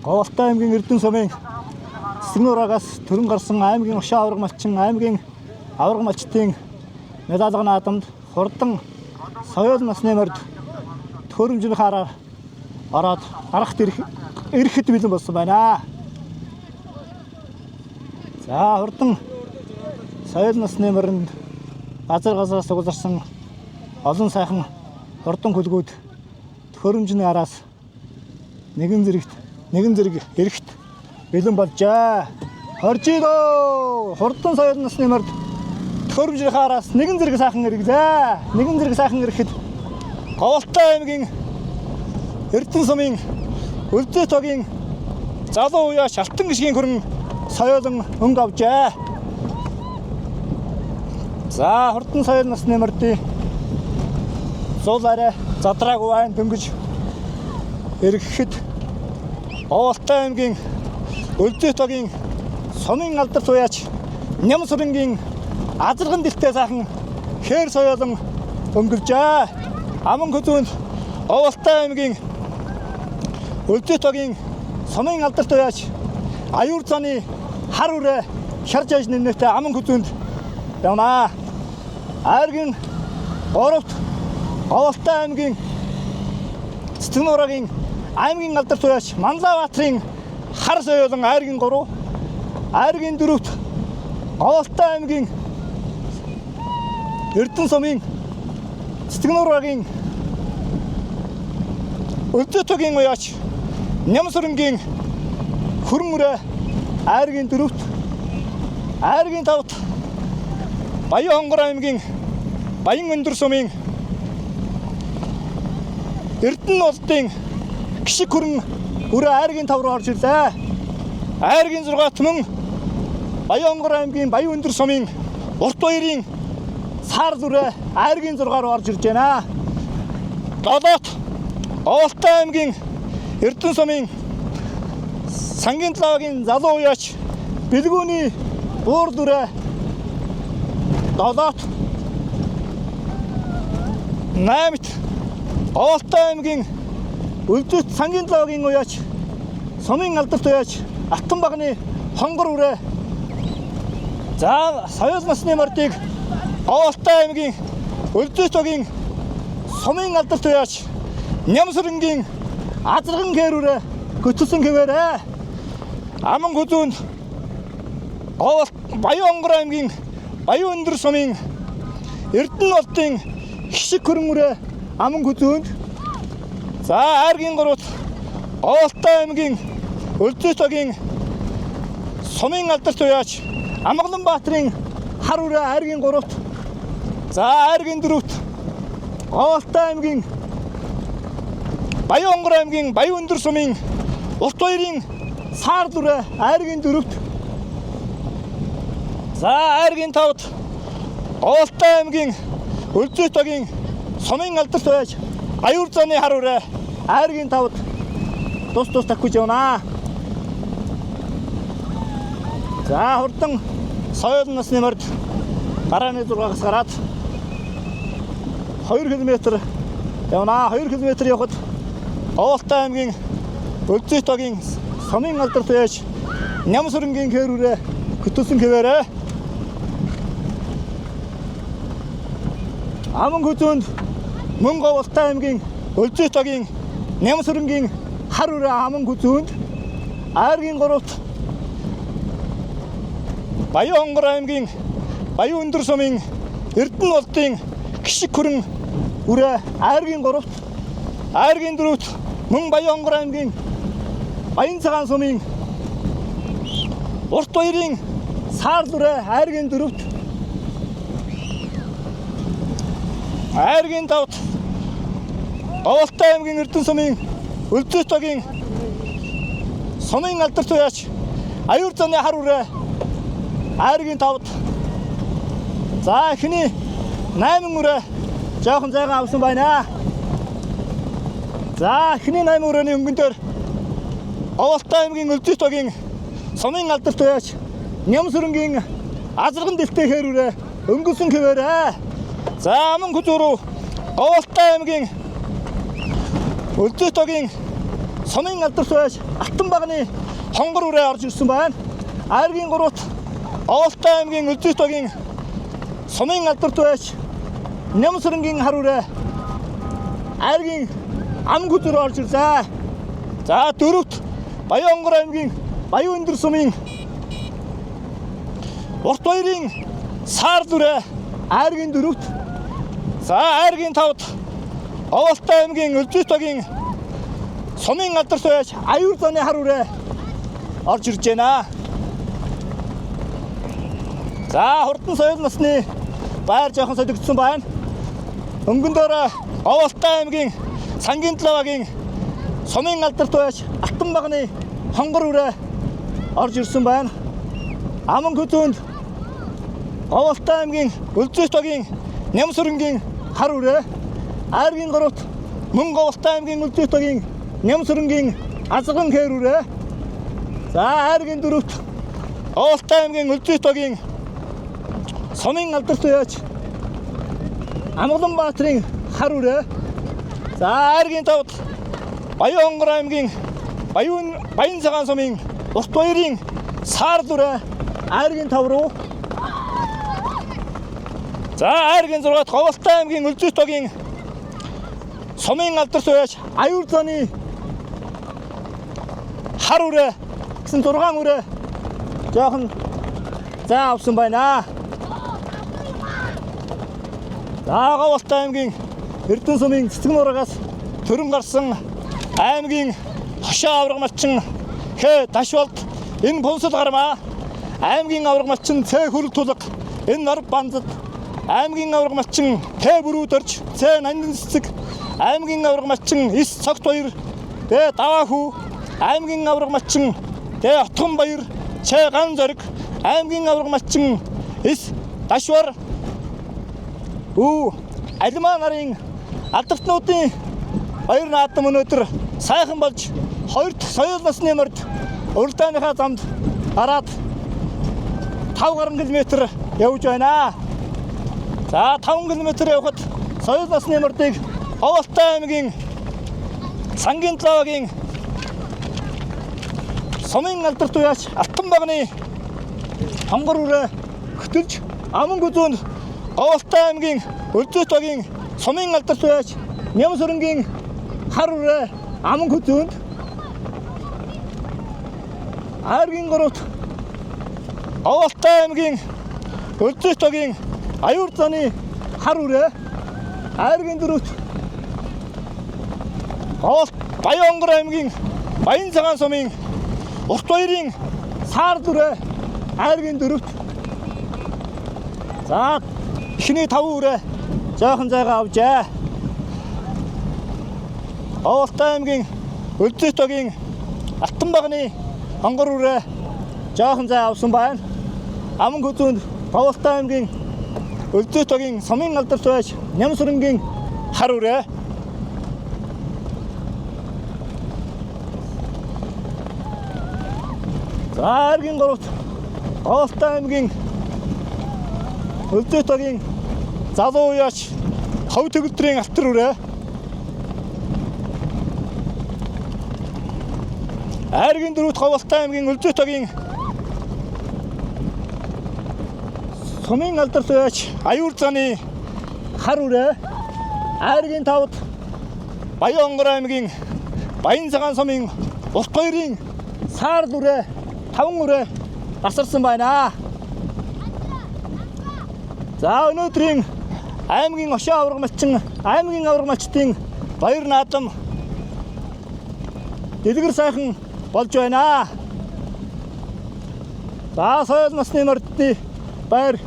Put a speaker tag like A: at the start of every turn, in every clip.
A: Говьалтай аймгийн Эрдэнэ сумын Цэцэгнүүрагаас төрөн гарсан аймгийн өшөө авраг малчин, аймгийн авраг малчдын медаль наадамд хурдан соёл насны морд төхөөрөмжийн хараар ороод гарахт ирэхэд бэлэн болсон байна. За хурдан соёл насны моринд газар газараас угаларсан олон сайхан хурдан хүлгүүд төхөөрөмжний араас нэгэн зэрэг эрэхт бэлэн болжээ. Хоржидоо хурдан соёл насны морд төхөөрөмжийн араас нэгэн зэрэг сайхан эргэлээ. Нэгэн зэрэг сайхан ирэхэд Говьалтай аймгийн Эрдэнэ сумын Өлзий тогийн залуу уяа шалтан гишгийн хөрөн соёолон өнгө авчээ. За хурдан соёл насны мордын зул арай задраагүй айн дөнгөж эргэхэд Говьалтай аймгийн Өлзий тогийн сумын алдарт уяач Нямсүрэнгийн азарган дэлтэй сайхан хээр соёолон өнгөлжээ. Аман хөзөөнд Говьалтай аймгийн Өлзий тогийн сумын алдарт уяач аюур заны хар үрээ шар жааж нэмнэтэй аман хөзөөнд явнаа. Айргийн гуравт Говьалтай аймгийн Цэцэгнуурагийн аймгийн алдарт уяач Манлайбаатарын хар соёолон айргийн 3, айргийн 4-т Говьалтай аймгийн Эрдэнэ сумын Цэцэгнуурагийн Өлзий тогийн уяач Нямсүрэнгийн хөрөн үрээ айргийн 4-т, айргийн 5-т Баян хонгор аймгийн Баян өндөр сумын Эрдэнэ улдын гишиг хөрөн үрээ айргийн 5 руу орж ирлээ. Айргийн 6-т мөн Баян хонгор аймгийн Баян өндөр сумын Урт баярын саар зүрээ айргийн 6 руу орж ирж байна. 7-т Говьалтай аймгийн Эрдэнэ сумын Сангийн талаагийн залуу уяач Бэлгүүний буур дүрээ 7-т, 8-т Говьалтай аймгийн Өлзийт Сангийн талаагийн уяач сумын алдарт уяач Алтан багны хонгор үрээ. За соёл насны мордыг Говьалтай аймгийн Өлзий тогийн сумын алдарт уяач Нямсүрэнгийн азарган гэрүүрээ хөтөлсөн хэвээрээ. Аман хөзөөнд Баян хонгор аймгийн Баян өндөр сумын Эрдэнэ улдын хишиг хөрөн үрээ аман хөзөөнд. За айргийн 3-т Говьалтай аймгийн Өлзий тогийн сумын алдарт уяач Амгалан баатрын хар үрээ айргийн 3-т. За айргийн 4-т Говьалтай аймгийн Баян хонгор аймгийн Баян өндөр сумын Урт баярын саар дүрээ айргийн 4-т. За айргийн 5-т Говьалтай аймгийн Өлзий тогийн сумын алдарт уяач аюур заны хар үрээ айргийн 5-т тус тус таквиж явнаа. За хурдан соёл насны морд гарааны 6-аас гараад 2 км явнаа. 2 км явхад Говьалтай аймгийн Өлзий тогийн сумын алдарт уяач Нямсүрэнгийн хээрүүрээ хөтөлсөн хэвээрээ. Аман хөзөөнд мөн Говьалтай аймгийн Өлзий тогийн Нямсүрэнгийн хар үрээ аман хөзөөнд. Айргийн 3-т Баян хонгор аймгийн Баян өндөр сумын Эрдэнэ улдын гишиг хөрөн үрээ айргийн 3-т, айргийн 4-т мөн Баян хонгор аймгийн Баян цагаан сумын Урт баярын саар зүрээ айргийн 4-т, айргийн 5-т Говьалтай аймгийн Эрдэнэ сумын Өлзий тогийн сумын алдарт уяач аюур заны хар үрээ айргийн 5-т. За эхний 8 үрээ жоохон зайгаан авсан байна. За эхний 8 үрээний өнгөн дээр Говьалтай аймгийн Өлзий тогийн сумын алдарт уяач Нямсүрэнгийн азарган дэлтэй хээр үрээ өнгөлсөн хэвээрээ. За аман хөзөө рүү Говьалтай аймгийн Өлзий тогийн сумын алдарт байж Алтан багны хонгор үрээ орж ирсэн байна. Айргийн 3-т Оволтой аймгийн Өлзийт багийн сумын алдарт байж Нямсрангийн хар үрээ айргийн ам гүзэр орж ирлээ. За 4-т Баян-Онгор аймгийн Баян өндөр сумын урт баярын саар дүрээ айргийн 4-т. За айргийн 5-т Оволтой аймгийн Өлзийт багийн сумын алдарт байж аюур заны хар үрээ орж ирж байна. За хурдан соёл насны байр жоохон солигдсон байна. Өнгөн дээр Оволтой аймгийн Сангийн талаагийн сумын алдарт байж Алтан багны хонгор үрээ орж ирсэн байна. Аман хөзөөнд Оволтой аймгийн Өлзийт багийн Нямсүрэнгийн хар үрээ, Айргийн 3-т мөн Говьлтай аймгийн Өлзийт багийн Нямсүрэнгийн азган хэр үрээ. За айргийн 4-т Оволтой аймгийн Өлзийт багийн сумын алдарт байж Амгаланбаатарын хар үрээ. За айргийн 5-т Баян-Онгор аймгийн Баян цагаан сумын урт баярын саар дүрээ айргийн 5 руу. За айргийн 6-т Говьлтай аймгийн Өлзийт багийн сумын алдарт байж аюур заны хар үрээ гэсэн 6 үрээ жоохон зай авсан байна. За Говьлтай аймгийн Эрдэнэ сумын цэцэг нуурагаас төрөн гарсан аймгийн хошоо авраг малчин Хэ Ташвалд энэ пунсал гармаа. Аймгийн авраг малчин Ц хөрөл тулга энэ нор банзад. Аймгийн авраг малчин Т бүрүүдөрч Ц нандин цэцэг. Аймгийн авраг малчин С цогт баяр Д даваа хүү. Аймгийн авраг малчин Д отгон баяр Ч ган зориг. Аймгийн авраг малчин С Дашвар Ү Алмаа нарын алдарт-нуудын баяр наадам өнөөдөр сайхан болж хоёрт соёл насны морд уралдааныхаа замд гараад 5 гаруй километр явж байна. За 5 километр явхад соёл насны мордыг Оволтой аймгийн Сангийн талаагийн сумын алдарт уяач Алтан багны хонгор үрээ хөтөлж аман гүзүүнд Говьлтай аймгийн Өлзийт багийн сумын алдарт уяач Нямсүрэнгийн хар үрээ аман гүзүүнд. Айргийн 3-т Оволтой аймгийн Өлзийт багийн аюур заны хар үрээ. Айргийн 4-т Баян-Онгор аймгийн Баян цагаан сумын урт баярын саар дүрээ айргийн 4-т. За эхний 5 үрээ жоохон зайгаа авчээ. Оволтой аймгийн Өлзийт багийн Алтан багны хонгор үрээ жоохон зай авсан байна. Аман хөзөөнд Говьлтай аймгийн Өлзийт багийн сумын алдарт байж Нямсүрэнгийн хар үрээ. За айргийн 3-т Говьлтай аймгийн Өлзийт багийн залуу уяач хов төгөлдрийн алтар үрээ. Айргийн 4-т Говьлтай аймгийн Өлзийт багийн сумын алдарт байж аюур заны хар үрээ. Айргийн 5-т Баян-Онгор аймгийн Баян цагаан сумын урт баярын саар дүрээ 5 үрээ гасарсан байна. За өнөөдрийн аймгийн ошоо авраг малчин аймгийн авраг малчдын баяр наадам дэлгэр сайхан болж байна. За соёл насны мордны байр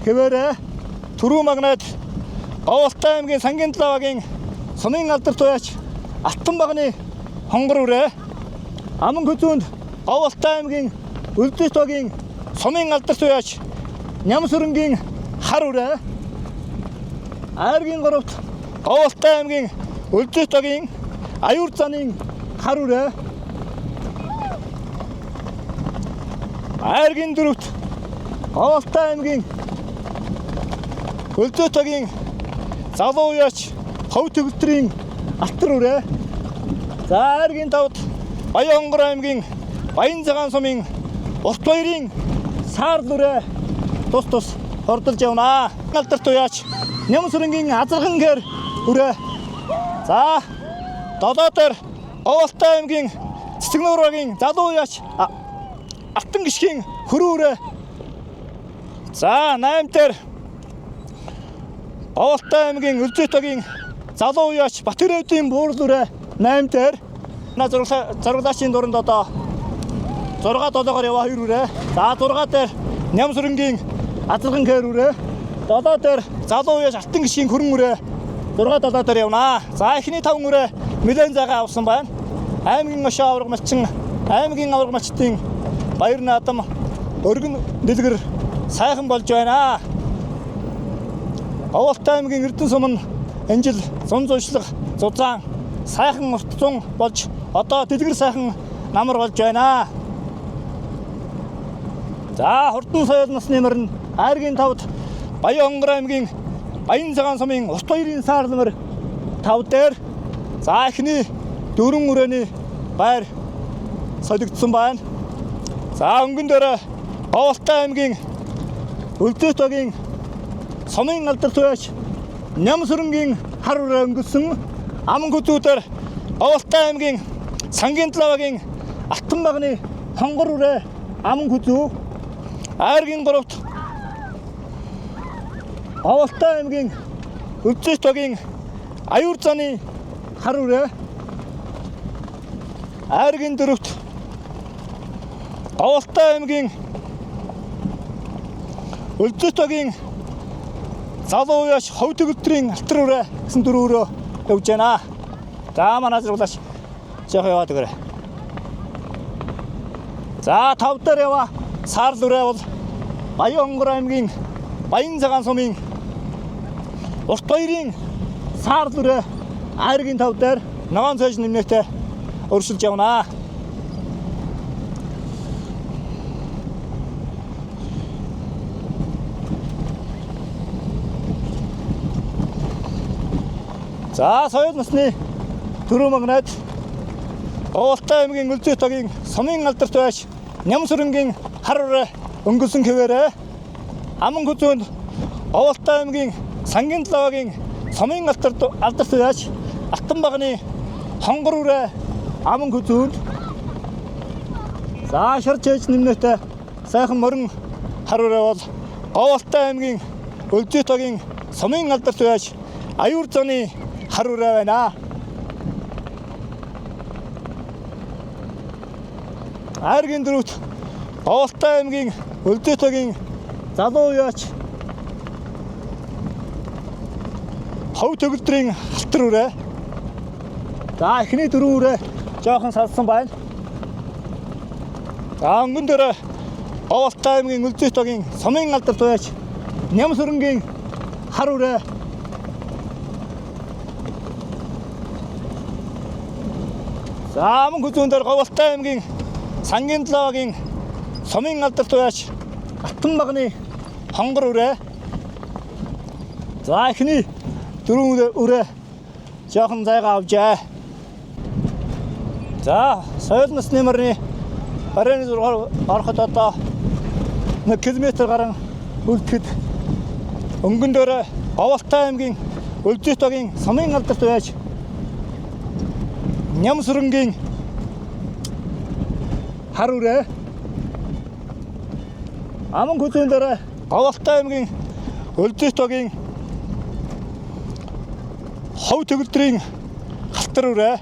A: хэвээрээ түрүү магнаад Говьлтай аймгийн Сангийн талаагийн сумын алдарт уяач Алтан багны хонгор үрээ. Аман хөзөөнд Говьлтай аймгийн Өлзийт багийн сумын алдарт уяач Нямсүрэнгийн хар үрээ. Айргийн 3-т Говьлтай аймгийн Өлзийт багийн аюур занын хар үрээ. Айргийн 4-т Говьлтай аймгийн Өлзийт багийн залуу уяач хов төгөлдрийн алтар үрээ. За айргийн 5-т Баян-Хонгор аймгийн Баян-Цагаан сумын урт баярын саар нүрээ тус тус хордолж явнаа. Алдарт туяач Нямсүрэнгийн азархан гэр үрээ. За долоо дээр Оволтой аймгийн Цэцэгнүүр багийн залуу уяач Алтан гишгийн хөрөө үрээ. За 8 дээр Оволтой аймгийн Үлзийт багийн залуу уяач Батөрөвдийн буурал үрээ 8 дээр. На зурглаачийн дуранд одоо 6 7-оор яваа хоёр үрээ. За 6 дээр Нямсүрэнгийн азархан гэр үрээ. 7 дээр залуу уяач Алтан гишгийн хөрөн үрээ. 6 7 дээр явнаа. За эхний 5 үрээ нэлээд зайгаа авсан байна. Аймгийн ошоо авраг малчин, аймгийн авраг малчдын баяр наадам өргөн дэлгэр сайхан болж байна. Оволтой аймгийн Эрдэнэ сум нь энэ жил зун зуншлаг зузаан сайхан урт зун болж одоо дэлгэр сайхан намар болж байна. За хурдан соёл насны мөрн айргийн тавд Баян-Хонгор аймгийн Баян-Цагаан сумын урт баярын саар номер 5 дээр за эхний дөрвөн өрөөний байр солигдсон байна. За өнгөн дээр Оволтой аймгийн Үлзийт багийн сумын алдар туяач Нямсүрэнгийн хар үрээ өнгөсөн аман хөдүүдээр Оволтой аймгийн Сангийн талаа багийн Алтан багны хонгор үрээ аман хөзүү айргийн гуравт Оволтой аймгийн Үлзийт багийн аюур заны хар үрээ айргийн дөрөвт Оволтой аймгийн Үлзийт багийн залуу уяаш хов төгөлдрийн алтар үрээ гэсэн дөрөв өрөө явж байна. За манай зурглаач жоох яваад өгөөрэй. За тав дээр яваа саарл үрээ бол Баян-Хонгор аймгийн Баян-Цагаан сумын урт баярын саарл үрээ айргийн тав дээр ногоон цайж нэмнэтэй өршөлж явнаа. За соёл насны дөрөв магнаад Оволтой аймгийн Үлзийт багийн сумын алдарт байж Нямсүрэнгийн хар үрээ өнгөсөн хэвээрээ аман хөзөөнд Оволтой аймгийн Сангийн талаа багийн сумын алдарт байж Алтан багны хонгор үрээ аман хөзөөнд за шар чээж нэмнэтэй сайхан морин хар үрээ бол Оволтой аймгийн Үлзийт багийн сумын алдарт байж аюур заны хар үрээ байна. Айргийн дөрөвт Оволтой аймгийн Үлзийт багийн залуу уяач хов төгөлдрийн халтар үрээ. За эхний дөрөв үрээ жоохон салсан байна. За өнгөн дээр Оволтой аймгийн Үлзийт багийн сумын алдарт байж Нямсүрэнгийн хар үрээ. За мөн хөзүүн дээр Говьалтай аймгийн Сангийн талаа багийн сумын алдарт байж Алтан багны хонгор үрээ. За эхний дөрөв үрээ жоохон зайгаа авчээ. За соёл насны мөрний барааны зургаар ороход одоо 1 км гарan үлдэхэд өнгөн дээр Говьалтай аймгийн Үлзийт багийн сумын алдарт байж Нямсүрэнгийн хар үрээ. Аман хөзүүн дээр Говьалтай аймгийн Үлзийт багийн хов төгөлдрийн халтар үрээ.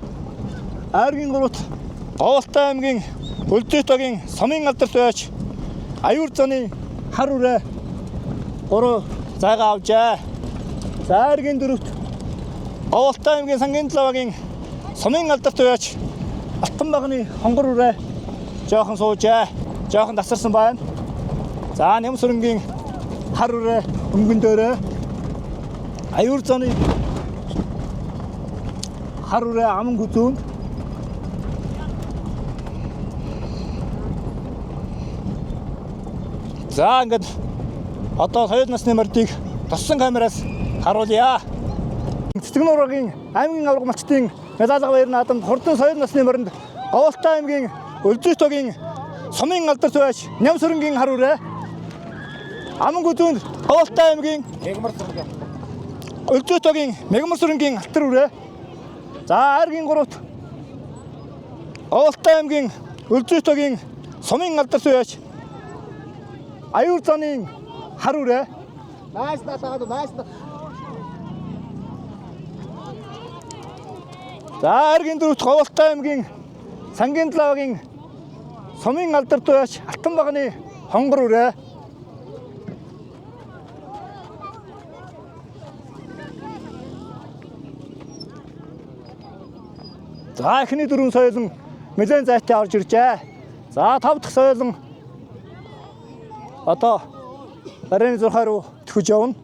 A: Айргийн гуравт Говьалтай аймгийн Үлзийт багийн сумын алдарт байж аюур заны хар үрээ гурав зайгаа авчээ. За айргийн дөрөвт Говьалтай аймгийн Сангийн талаа багийн сумын алдарт байж Алтан багны хонгор үрээ жоохон суужээ. Жоохон тасарсан байна. За Нямсүрэнгийн хар үрээ өнгөн дээрээ аюур заны хар үрээ аман хөзөөнд За ингээд одоо соёл насны мордыг тоссон камераас харуулъя. Цэцэгнүүр багийн аймгийн авраг малчдын медаль баяр наадамд хурдан соёл насны моринд Говьолтой аймгийн Өлзий тогийн сумын алдар туяач Нямсүрэнгийн хар үрээ. Аман гүзүүнд Говьолтой аймгийн Өлзий тогийн Мегмар сүрэнгийн алтар үрээ. За айргийн гуравт Говьолтой аймгийн Өлзий тогийн сумын алдар туяач Аюур заны хар үрээ. За айргийн дөрөвт Говьолтой аймгийн Сангийн талаагийн сумын алдар туяач Алтан багны хонгор үрээ. За эхний дөрвөн соёлон нэлээд зайтай орж иржээ. За тав дахь соёлон одоо барины зурхай руу төхөж явна.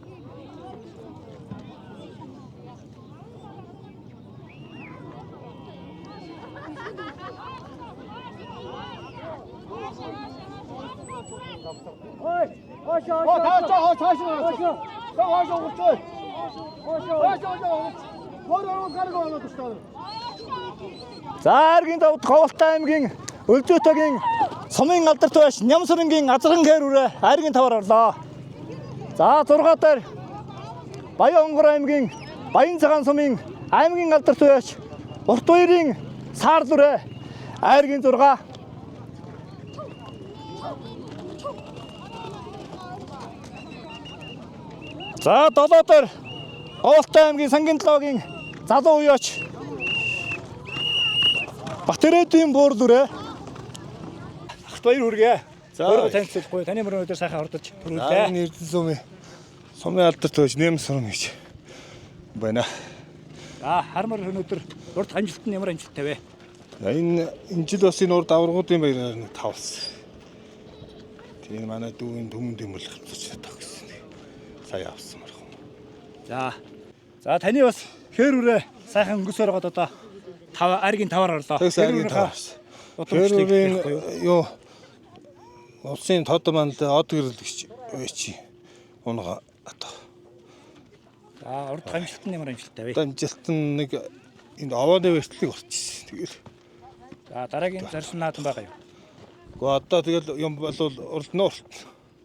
A: За аргийн давд Говьолтой аймгийн Өлзий тогийн сумын алдар туяаш Нямсүрэнгийн азархан хэр үрээ айргийн таваар орлоо. За 6 дээр Баян онгор аймгийн Баян цагаан сумын аймгийн алдар туяач Урт уярын саарл үрээ айргийн 6. За 7 дээр Говьолтой аймгийн Сангийн талаагийн залуу уяач Батэрээдийн буурл үрээ. Ахт баяр хүргэе.
B: За.
A: Өөрийгөө танилцуулахгүй. Таны мөрөн өдөр сайхан ордож төрүүлээ.
B: Энэ Эрдэнэ сумын сумын алдар туяач Нямсүрэн гэж байна.
A: За хармар өнөөдөр урд амжилт нь ямар амжилттай вэ?
B: За энэ жил бас энэ урд аваргуудын баяраар нэг тавлсан. Тийм манай дүүгийн түмэн дэм бол хавцаж чадах гэсэн. Сая авсан мархан.
A: За. За таны бас хэр үрээ сайхан өнгөсөр байгаад одоо тав аргийн таваар орлоо.
B: Тэгс аргийн таварсан. Тэр үрийн юу улсын тод манд од гэрэл гэж чи унага одоо.
A: За урд амжилт нь ямар амжилттай вэ?
B: Одоо амжилт нь нэг энд овооны барьтлыг орчихсон. Тэгэл.
A: За дараагийн зорьсон наадам байгаа юу?
B: Гэхдээ одоо тэгэл юм бол урд нь урт.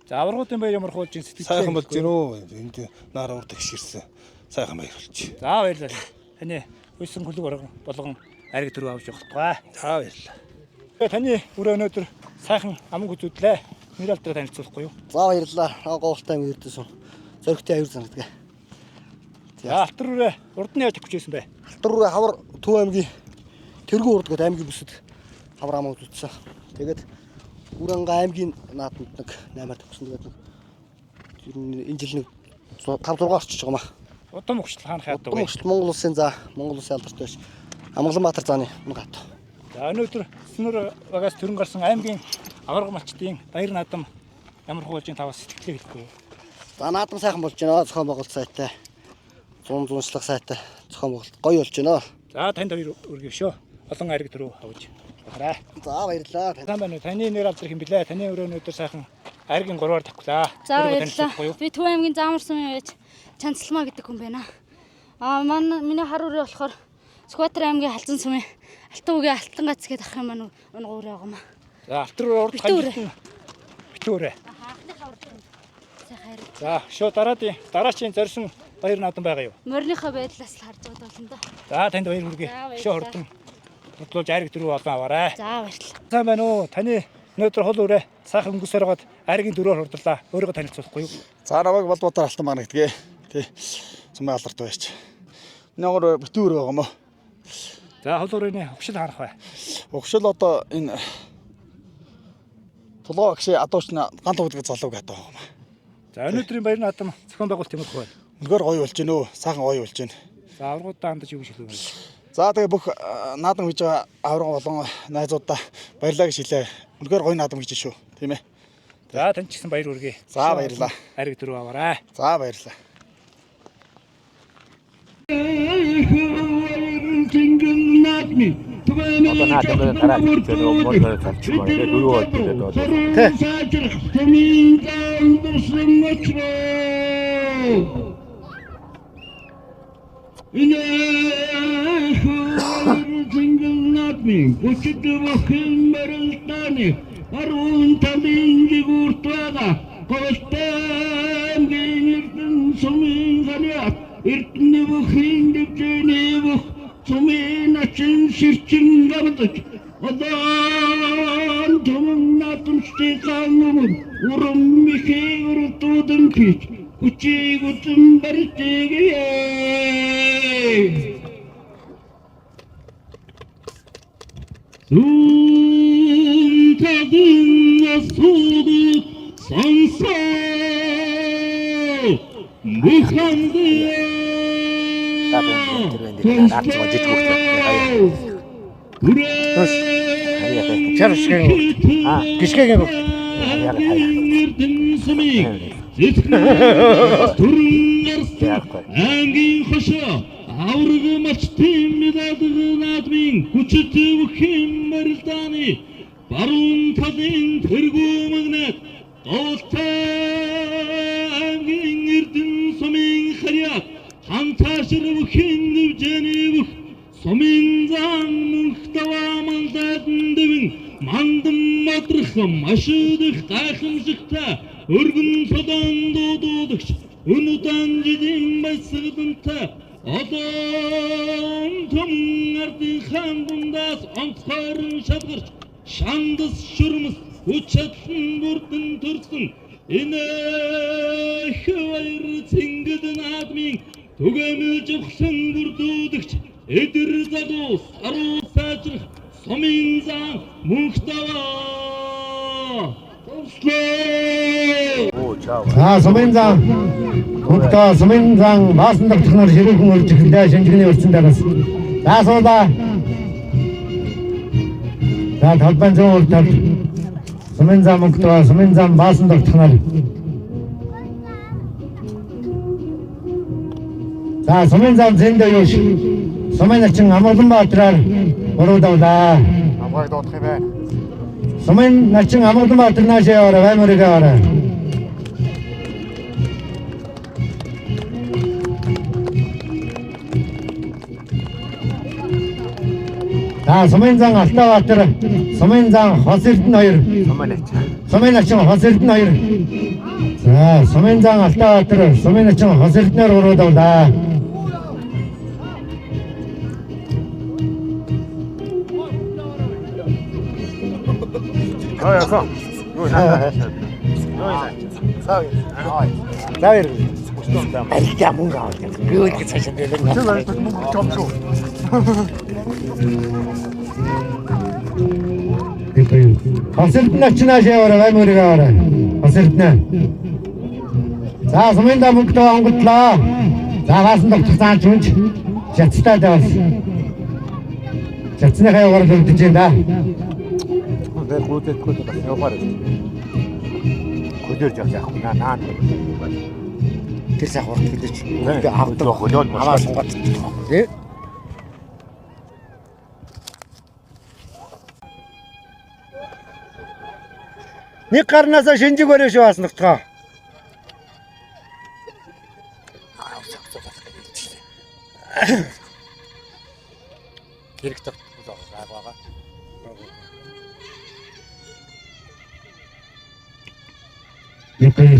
A: За аваргуудын баяр ямар хуулж сэтгэл
B: Сайхан болж гинөө. Энд нар урд гიშгэрсэн. Сайхан баяр болж.
A: За баярлалаа. Таны үйсэн күлэг болгон ариг төрөв авч явах тугай.
B: За баярлалаа.
A: Тэгээ таны өрөө өнөөдөр сайхан аман гүзүүдлээ. Нэр алдраа танилцуулахгүй юу?
C: За баярлалаа. Говьолтой аймгийн Эрдэнэ сум. Зоригтой аюур зан гэдэг.
A: За алтар үрээ урд нь яаж өгч байсан бэ?
C: Алтар үрээ хавар Төв аймгийн Тэргүүн урд гэдэг аймгийн бүсэд хавар аман үзүүлсэн. Тэгээд Үранга аймгийн наадамд нэг 8-аар төгсөн. Тэгээд нэг ер нь энэ жил нэг 5 6 орчиж байгаа маа.
A: Удам өгчлөл хаана хаадаг
C: Удам
A: вэ?
C: өгчлөл Монгол улсын за Монгол улсын алдартай биш. Амгаланбаатар зааны унга хат.
A: За өнөөдөр Сүнэр багаас төрөн гарсан аймгийн аварга малчдын баяр наадам ямар хуулжийн таваас сэтгэлээ хэлэхгүй юу?
C: За наадам сайхан болж байна. Зохион байгуулалт сайтай. Зун зуншлах сайтай. Зохион байгуулалт гоё болж байна.
A: За танд хоёр өргөв шүү. Олон ариг төрөв авч яваарай.
C: За баярлалаа.
A: Сайн байна уу? Таны нэр алдар хэн блэ? Таны өрөө өнөөдөр сайхан аргийн 3-аар тавхлаа.
D: За
A: Өөрийгөө
D: баярлалаа.
A: танилцуулахгүй юу?
D: Би Төв аймгийн Заамар сумын байж Чанцалмаа гэдэг хүн байна. Аа манай миний хар үрээ болохоор Сүхбаатар аймгийн Халзан сумын Алтан үгийн Алтан гац гэдэг ах юм маань унга үрээ байгаа маа.
A: За алтар үрээ урд
D: Битүү үрээ.
A: хамжилт нь битүү үрээ.
D: Анхных аварга. Сайхан хайр.
A: За шөө дараадын дараачийн зорьсон баяр наадам байгаа юу?
D: Морийнхоо байдлаас л харж байгаа болно да.
A: За танд баяр хүргэе.
D: За, баярлалаа.
A: Шөө хурдан бодлуулж айраг дөрөв олон аваарай.
D: За баярлалаа.
A: Сайн байна уу? Таны өнөөдөр хол үрээ сайхан өнгөсөр байгаад айргийн дөрөөр хурдлаа. Өөрийгөө танилцуулахгүй юу?
E: За намайг Балбатар Алтан маань гэдгээ. Тий. Сумын алдарт байж. Миний гор битүүр байгаа юм уу?
A: За хол үрээний хөгшил харах бай.
E: Угшил одоо энэ тулгаа багш адуучна гал угдаг залууг хатаа байгаа юм.
A: За өнөөдрийн баяр наадам зохион байгуулалт юм уу?
E: Үнэхээр гоё болж гинөө. Сайхан гоё болж гин.
A: За аврагуудаа хандаж юу гэж хэлвэ?
E: За тэгээ бүх наадам хийж байгаа авраг болон найзуудаа баярлалаа гэж хэлээ. Үнэхээр гоё наадам хийж шүү. Тийм ээ.
A: За танд ч гэсэн баяр хүргэе.
E: За, баярлалаа.
A: Айраг дөрөв аваарай.
E: За баярлалаа.
F: Одоо наад энэ дараа нөгөө мөр цалчих байна. Тэгээ дөрөв болж ирээд байна.
G: Энэ зингэл наадмын хүчит бүхэн барилдааны баруун талын жигүүрт байгаа Говьтой аймгийн Эрдэнэ сумын ханиад Эрдэнэ бүхийн дэвжээний бүх сумын начин ширчин гавдаж Улаан түмэн наадамчдын өмнө урам ихийн урдуудан пич хүчийг үзэн барьтыгээ. Зүүн талын асуудал сонсоо мөхөндөө.
A: Чар шигээн. Гიშгэгийн хөвгт.
G: Ангийн хошоо авраг мачтын медаль наадмын хүчит бүхэн барилдааны баруун талын тэргүү магнат Говьтой аймгийн Эрдэнэ сумын харьяат хантаашир бүхэн дэвжээний бүх сумын зан мөнх даваа мандаад дэвэн мандан мадрах маш их гайхамшигтай өргөн цодон дуудуулагч өн удаан жилийн баясгалантай олон түмэн ардын хаан дундаас онцгойрон шалгарч шандас шүрмэс хүч чадлан бүрдэн төрсөн энэ их баяр цэнгэл наадмын түгээмэл живхлэн бүрдүүлэгч эдэр залуу саруу сайжрах сумын зан мөнх даваа товслоо.
H: За сумын зан мөнхтөө сумын зан баасан тогтноор ширүүхэн урьж эхэллээ шинжигний урьдсан дараас. За суулаа. За талбайн зүүн урд талд сумын зан мөнхтөө сумын зан баасан тогтноор. За сумын зан зэндээ юу сумын начин Амгаланбаатараар уруудавлаа.
E: Намайг дуудах юм байна.
H: Сумын начин Амгаланбаатар наашаа яваарай, баймарыг аваарай. За сумын зан Алтаабаатар, сумын зан Хос Эрдэнэ хоёр. Сумын начин Хос Эрдэнэ хоёр. За сумын зан Алтаабаатар, сумын начин Хос Эрдэнээр уруудавлаа.
F: Аа яасан. Юу наа. Юу наа.
A: За баяр. Аль мөнгө авах. Би үл гэж цаашаа дэлгэн.
E: Тэр мөнгө өгч юм шүү.
H: Хос Эрдэнэ очнааш яваарай, баймарыг аваарай. Хос Эрдэнэ. За сумын да мөнгөтэй онготлоо. За баасан тогтох зааж үнж жацтай бас. Жацныхаа яваар хөвдөж байна да.
F: Тэр гүйцэтгэх бас явахаар байна. Хөдөр жах яах вэ? Наа.
A: Тэр сайхан урт хэлээч. Би авдаг.
F: Хөлөө
A: Аваа сунгаад. Тэ? Нэг гарнаасаа шинжиг барив шүү баасан тогтгоо.
F: Хэрэг тогтвол байгаа.
H: Нэг хоёр.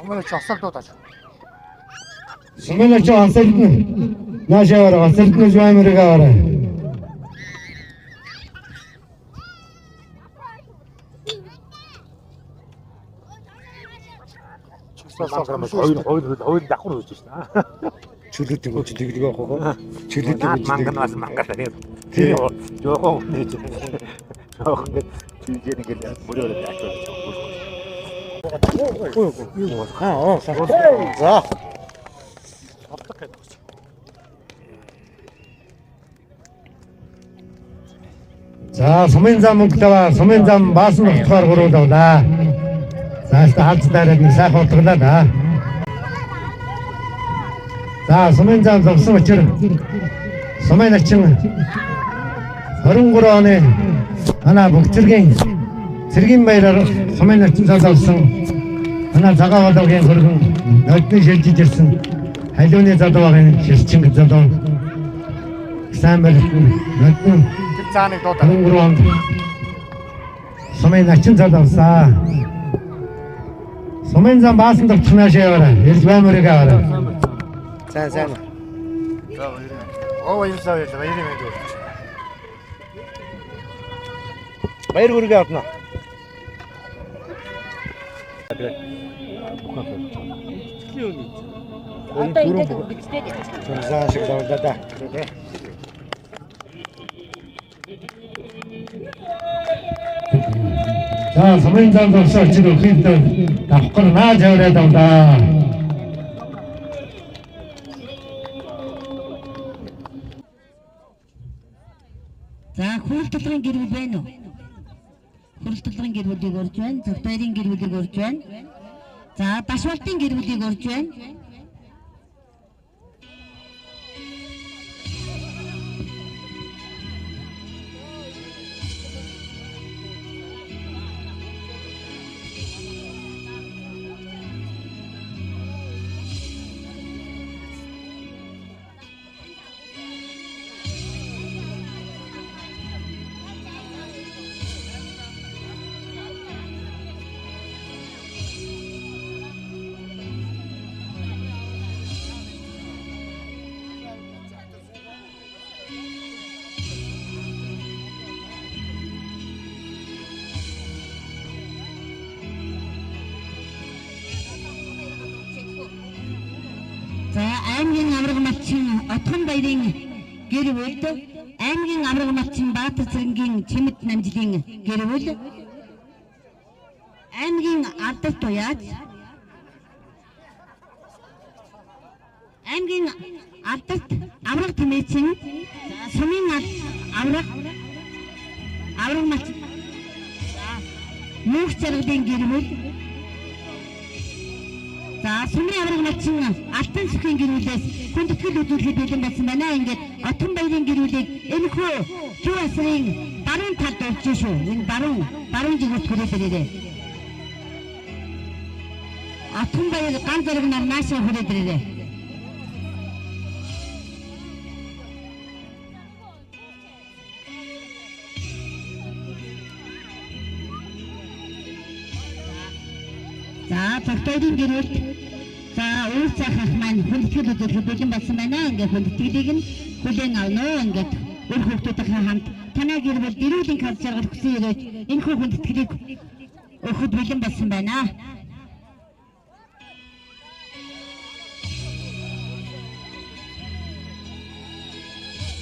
E: Сумын начин осог дуудаж.
H: Сумын начин Хос Эрдэнэ. Нааш яваарай, Хос Эрдэнэ баймарыг аваарай.
F: Хоёр хоёр хоёр давхар хөөж шээ.
A: Чөлөөтэй хөөж тэгдэг байхгүй юу? Чөлөөтэй
F: Наад
A: хөөж
F: манган бас мангал нэг. Тийм. Жохон нэж. Жохон ингээд чийжээ нэг л мөрөөр ачаад
A: За.
H: За сумын зам мөнгөтэйва сумын зам баасан нутгаар гуруулавлаа. За өөртөө халз дайраад нэг сайхан утгалаа да. За сумын зам зовсон учир сумын начин 23 оны манай бүх цэргийн цэргийн баяраар сумын начин цал авсан манай цагаан болоогийн хөргөн нодны шилжиж ирсэн халиуны залуугийн шилчин залуу сайн барилт нодны
E: Тэр зааныг дуудаа.
H: 23 онд сумын начин цал авсан. Сумын зам баасан давтахнаа шаваарай. Ирж баймарыг аваарай.
E: Сайн сайн. За баярлалаа. Оо баярлалаа баярлалаа. Баярын мэнд хүргэж.
H: Баяр хүргээ авна.
D: Одоо ингээд бичдэг.
H: Заа шиг давлаа да. За сумын зам зовсон очир өхийн давхар наа жавраа давлаа.
I: За хөрөл толгойн гэр бүл байна уу? Хөрөл толгойн гэр бүлийг урьж байна. Зөвхөн гэр бүлийг урьж байна. За Башвалтын гэр бүлийг урьж байна. За аймгийн авраг малчин Отхон баярын гэр бүл, аймгийн авраг малчин Баатар цэрэнгийн Чимэд намжлын гэр бүл, аймгийн алдарт уяач, аймгийн алдарт авраг тэмээчин, сумын авраг авраг малчин Мөнх жаргалын гэр бүл. За сумын авраг малчин Алтан сүхийн гэр бүлээс хүндэтгэл үзүүлэхэд бэлэн болсон байна. Ингээд Отон баярын гэр бүлийг энэхүү зүү асрын баруун талд урьж шүү. Энэ баруун баруун жигүүрт хүрээд ирээрэй. Отон баяр ган зэрэг нар наашаа хүрээд ирээрэй. За цогтойрын гэр бүл за уул цаах ах маань хүндэтгэл үзүүлэхэд бэлэн болсон байна. Ингээд хүндэтгэлийг нь хүлээн авна уу. Ингээд үр хүүхдүүдийнхээ хамт танай гэр бүл дэрүүлийн хад жаргал хүсэн ирээч энэхүү хүндэтгэлийг өгөхөд бэлэн болсон байна.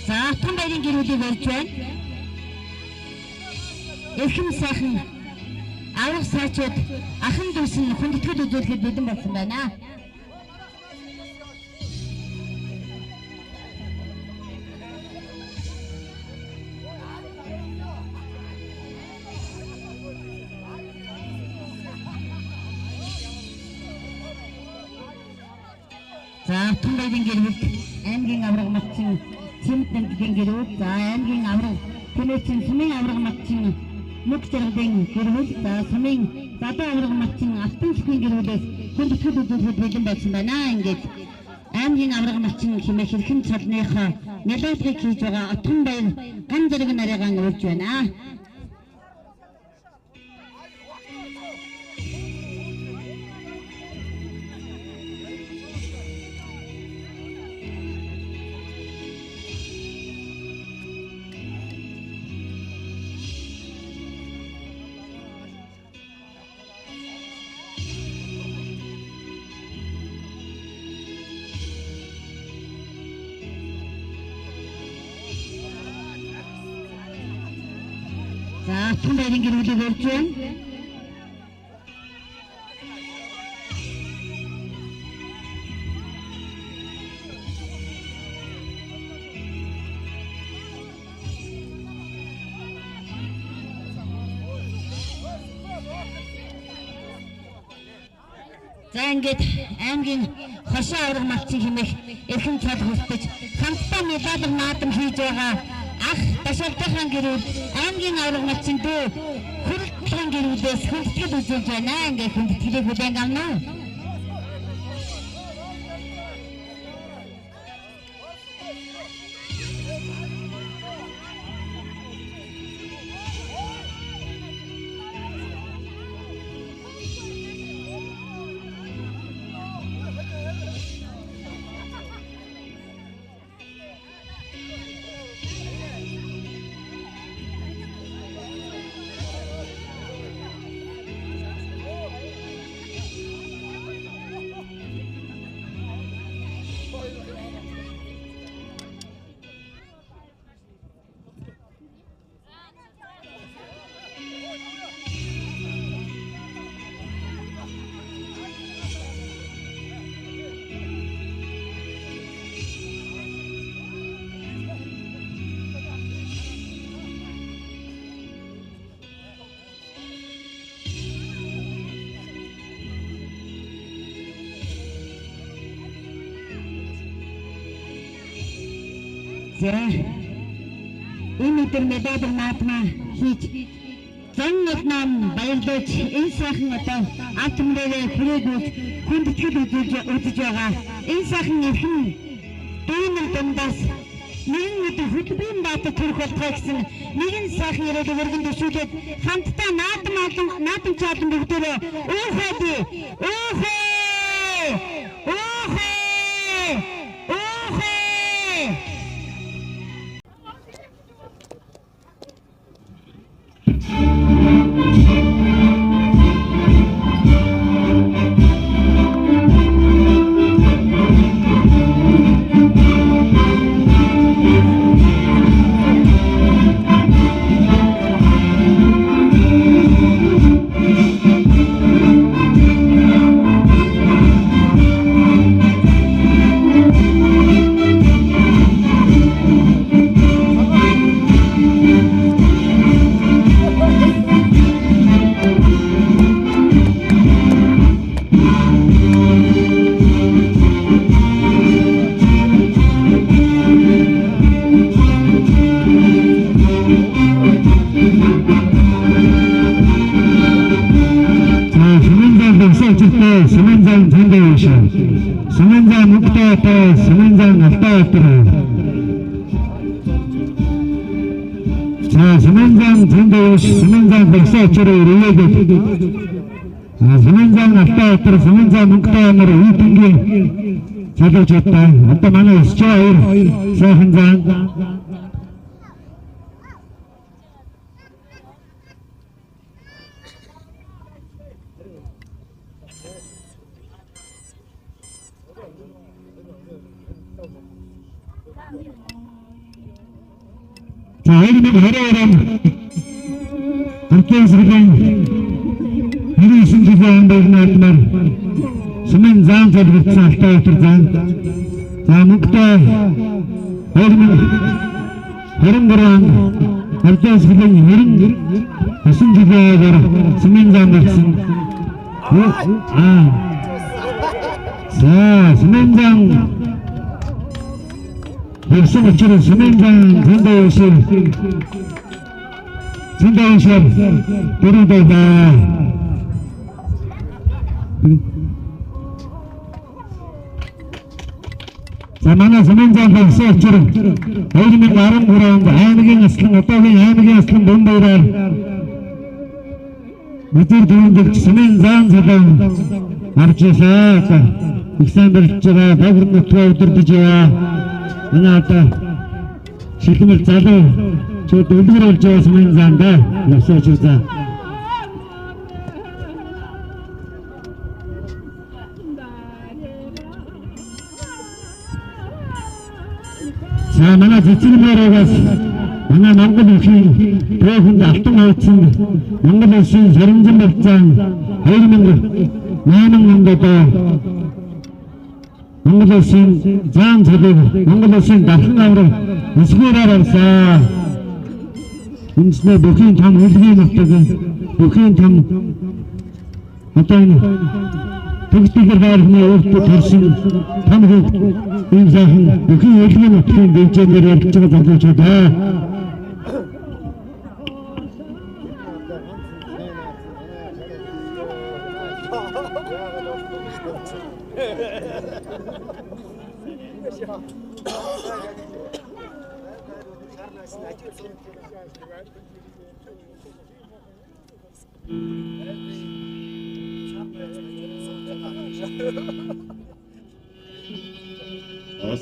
I: За Отгон баярын гэр бүлийг урьж байна. Эрхэм сайхан авраг саачууд ахан дүүс нь хүндэтгэл үзүүлэхэд бэлэн болсон байна. За Отгон баярын гэр бүл, аймгийн авраг малчин Чимэд намжлын гэр бүл, за аймгийн авраг тэмээчин сумын авраг малчин Мөнх жаргалын гэр бүл, за сумын залуу авраг малчин Алтан сүхийн гэр бүлээс хүндэтгэл үзүүлэхэд бэлэн болсон байна. Ингээд аймгийн авраг малчин хэмээх хэрхэн цолныхоо нялаалгыг хийж байгаа Отгон баяр ган зэрэг нарыгаан урьж байна. За Отгон баярын гэр бүлийг урьж байна. За ингээд аймгийн хошин авраг малчин хэмээх эрхэм цол хүртэж хамтдаа медаль наадам хийж байгаа ах Ташаалтайхан гэрүүл аймгийн авраг малчин дүү Хүрэлтхэн гэрүүлээс хүндэтгэл үзүүлж байна. Ингээд хүндэтгэлийг хүлээн авна. За энэ өдөр медаль наадмаа хийж зан нам баярлаж энэ сайхан одоо ард түмнээрээ хүрээгүй хүндэтгэл үзүүлж үзэж байгаа. Энэ сайхан эрхэм дүүнер дундаас нэгэн өдөр хөдөлмөрийн баатар төрөх болтугай гэсэн нэгэн сайхан ирээдүйг өргөн төсөөлөд хамтдаа наадам олон наадамч олон бүгдээрээ өөхөө өөхөө өөхөө өөхөө.
H: За Сумын зан өсөө өчигтэй Сумын зан зөндөө биш. Сумын зан мөнгөтэй Сумын зан алтай өтер. За Сумын зан зөндөө биш. Сумын зан өсөө өчрөө ирээгээд. Сумын зан алтай өтер, Сумын зан мөнгөтэй амар үүдэнгийн залуучуудтай. Одоо манай өсөж байгаа хоёр сайхан зан. За 2022 он Туркийн сэргийн 99 жилийн он байрнаадмаар Сумын зан төлөвлөсөн алтай өтер зан. За мөнгөтэй 2023 онд Туркийн сэргийн 99 жилийн огаар Сумын зан болсон. За Сумын зан Явсан учраас Сумын зан зөндөө зөндөө дөрөв байлаа. За манай Сумын зан явсан учраас 2013 онд аймгийн аслан одоогийн аймгийн аслан Бөмбөөрөөр өдөр дөрөв Сумын зан цалин авч ирсэн. Их сайн барьж байгаа, богино нутгаа өдөрдөж байгаа. Манай одоо шилмэл залуу чууд үлгэр болж байгаа Сумын зан да. Явсан учраас за. За манай цэцэг морогоос манай Монгол өхийн түүхэнд алтан хавцсан Монгол улсын сарамжин барьцаан 2008 онд одоо Монгол улсын зам цалыг Монгол улсын дархан авраг өсгөөрөөр авсан. Үндснээ бүхийн том үлгийн нутаг, бүхийн том одоо энэ Төгсдөлөр байрны өөртөө төрсэн том хүүхд ийм сайхан бүхэн өлгийн нутгийн дэмжээн дээр ярилцж байгаа залуучууд аа.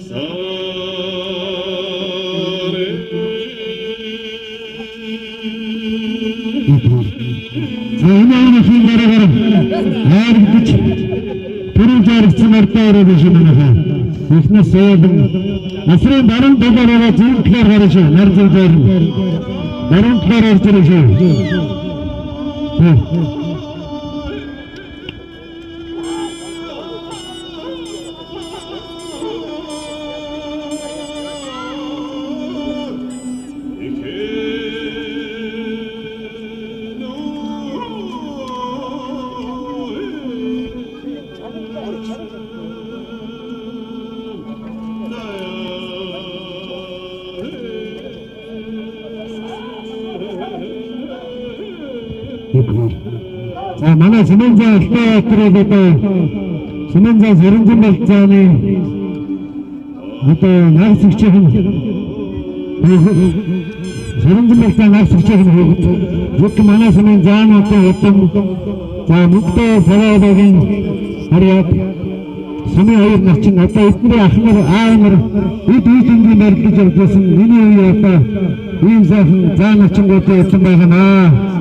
H: За энэ өөрийн дараагаар хайргаж түрүү жаргасан мартаа өрөө биш манайхаа. Эхнээс суулан насрын баруун талаараа зүүн талаар гарна шүү. Нар зүүн дээр. Баруун талаар орж ирнэ шүү. За манай Сэмэн заа Алтан одоо Сэмэн заа Сэрэнзэн болцооны одоо нагс өгчийн Сэрэнзэн болцоо нагс өгчийн хүүхэд бүх манай Сэмэн заануудын удам за мөнгөтэй саваагийн харьяат Сэмэн хоёр нар чинь одоо эдний ах нар аав нар эд үе дэнгийн барилдаж явж байсан миний үе одоо ийм сайхан заа начингуудын удам байгаа наа.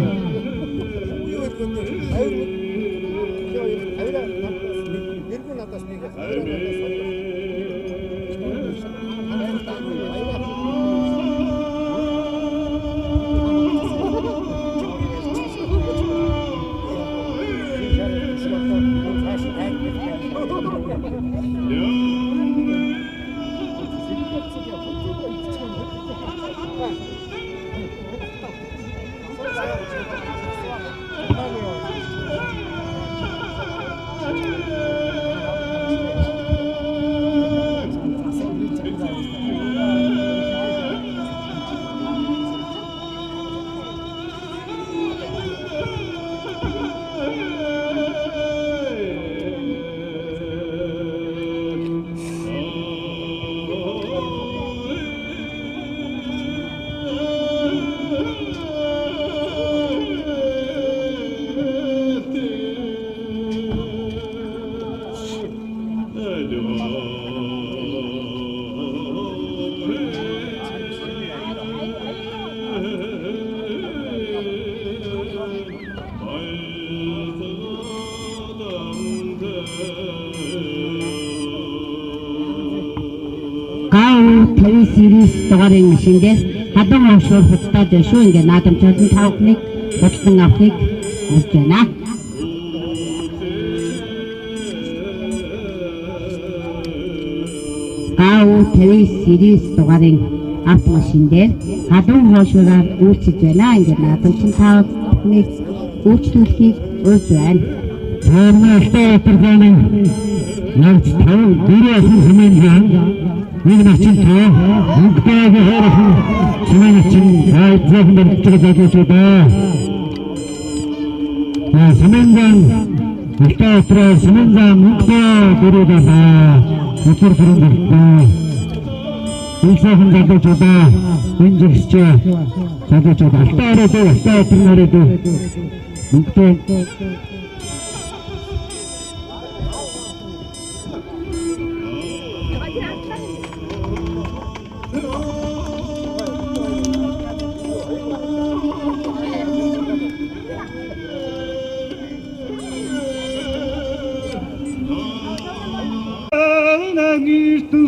I: Гау 59 дугаарын машин дээр халуун хошуур худалдаад байна шүү. Ингээ наадамчуулан та бүхнийг худалдан авахыг урьж байна. Гау 59 дугаарын автомашин дээр халуун хошуураар үйлчилж байна. Ингээ наадамчин та бүхнийг үйлчлүүлэхийг урьж байна.
H: Цаана Алтан Баатар нагц тав дөрөв охин сэмэн зан нэг начин тоо мөнгөтэйг хоёр охин сэмэн начин зайхан барилдаж байгаа залуучууд аа. За сэмэн зан Алтан Баатар сэмэн зан мөнгөтэй дөрөв далаа өдөр түрэн барилдаа. Энэ сайхан залуучууд аа энэ жигсч залуучууд Алтан ороод Алтан Баатар нараад мөнгөтэй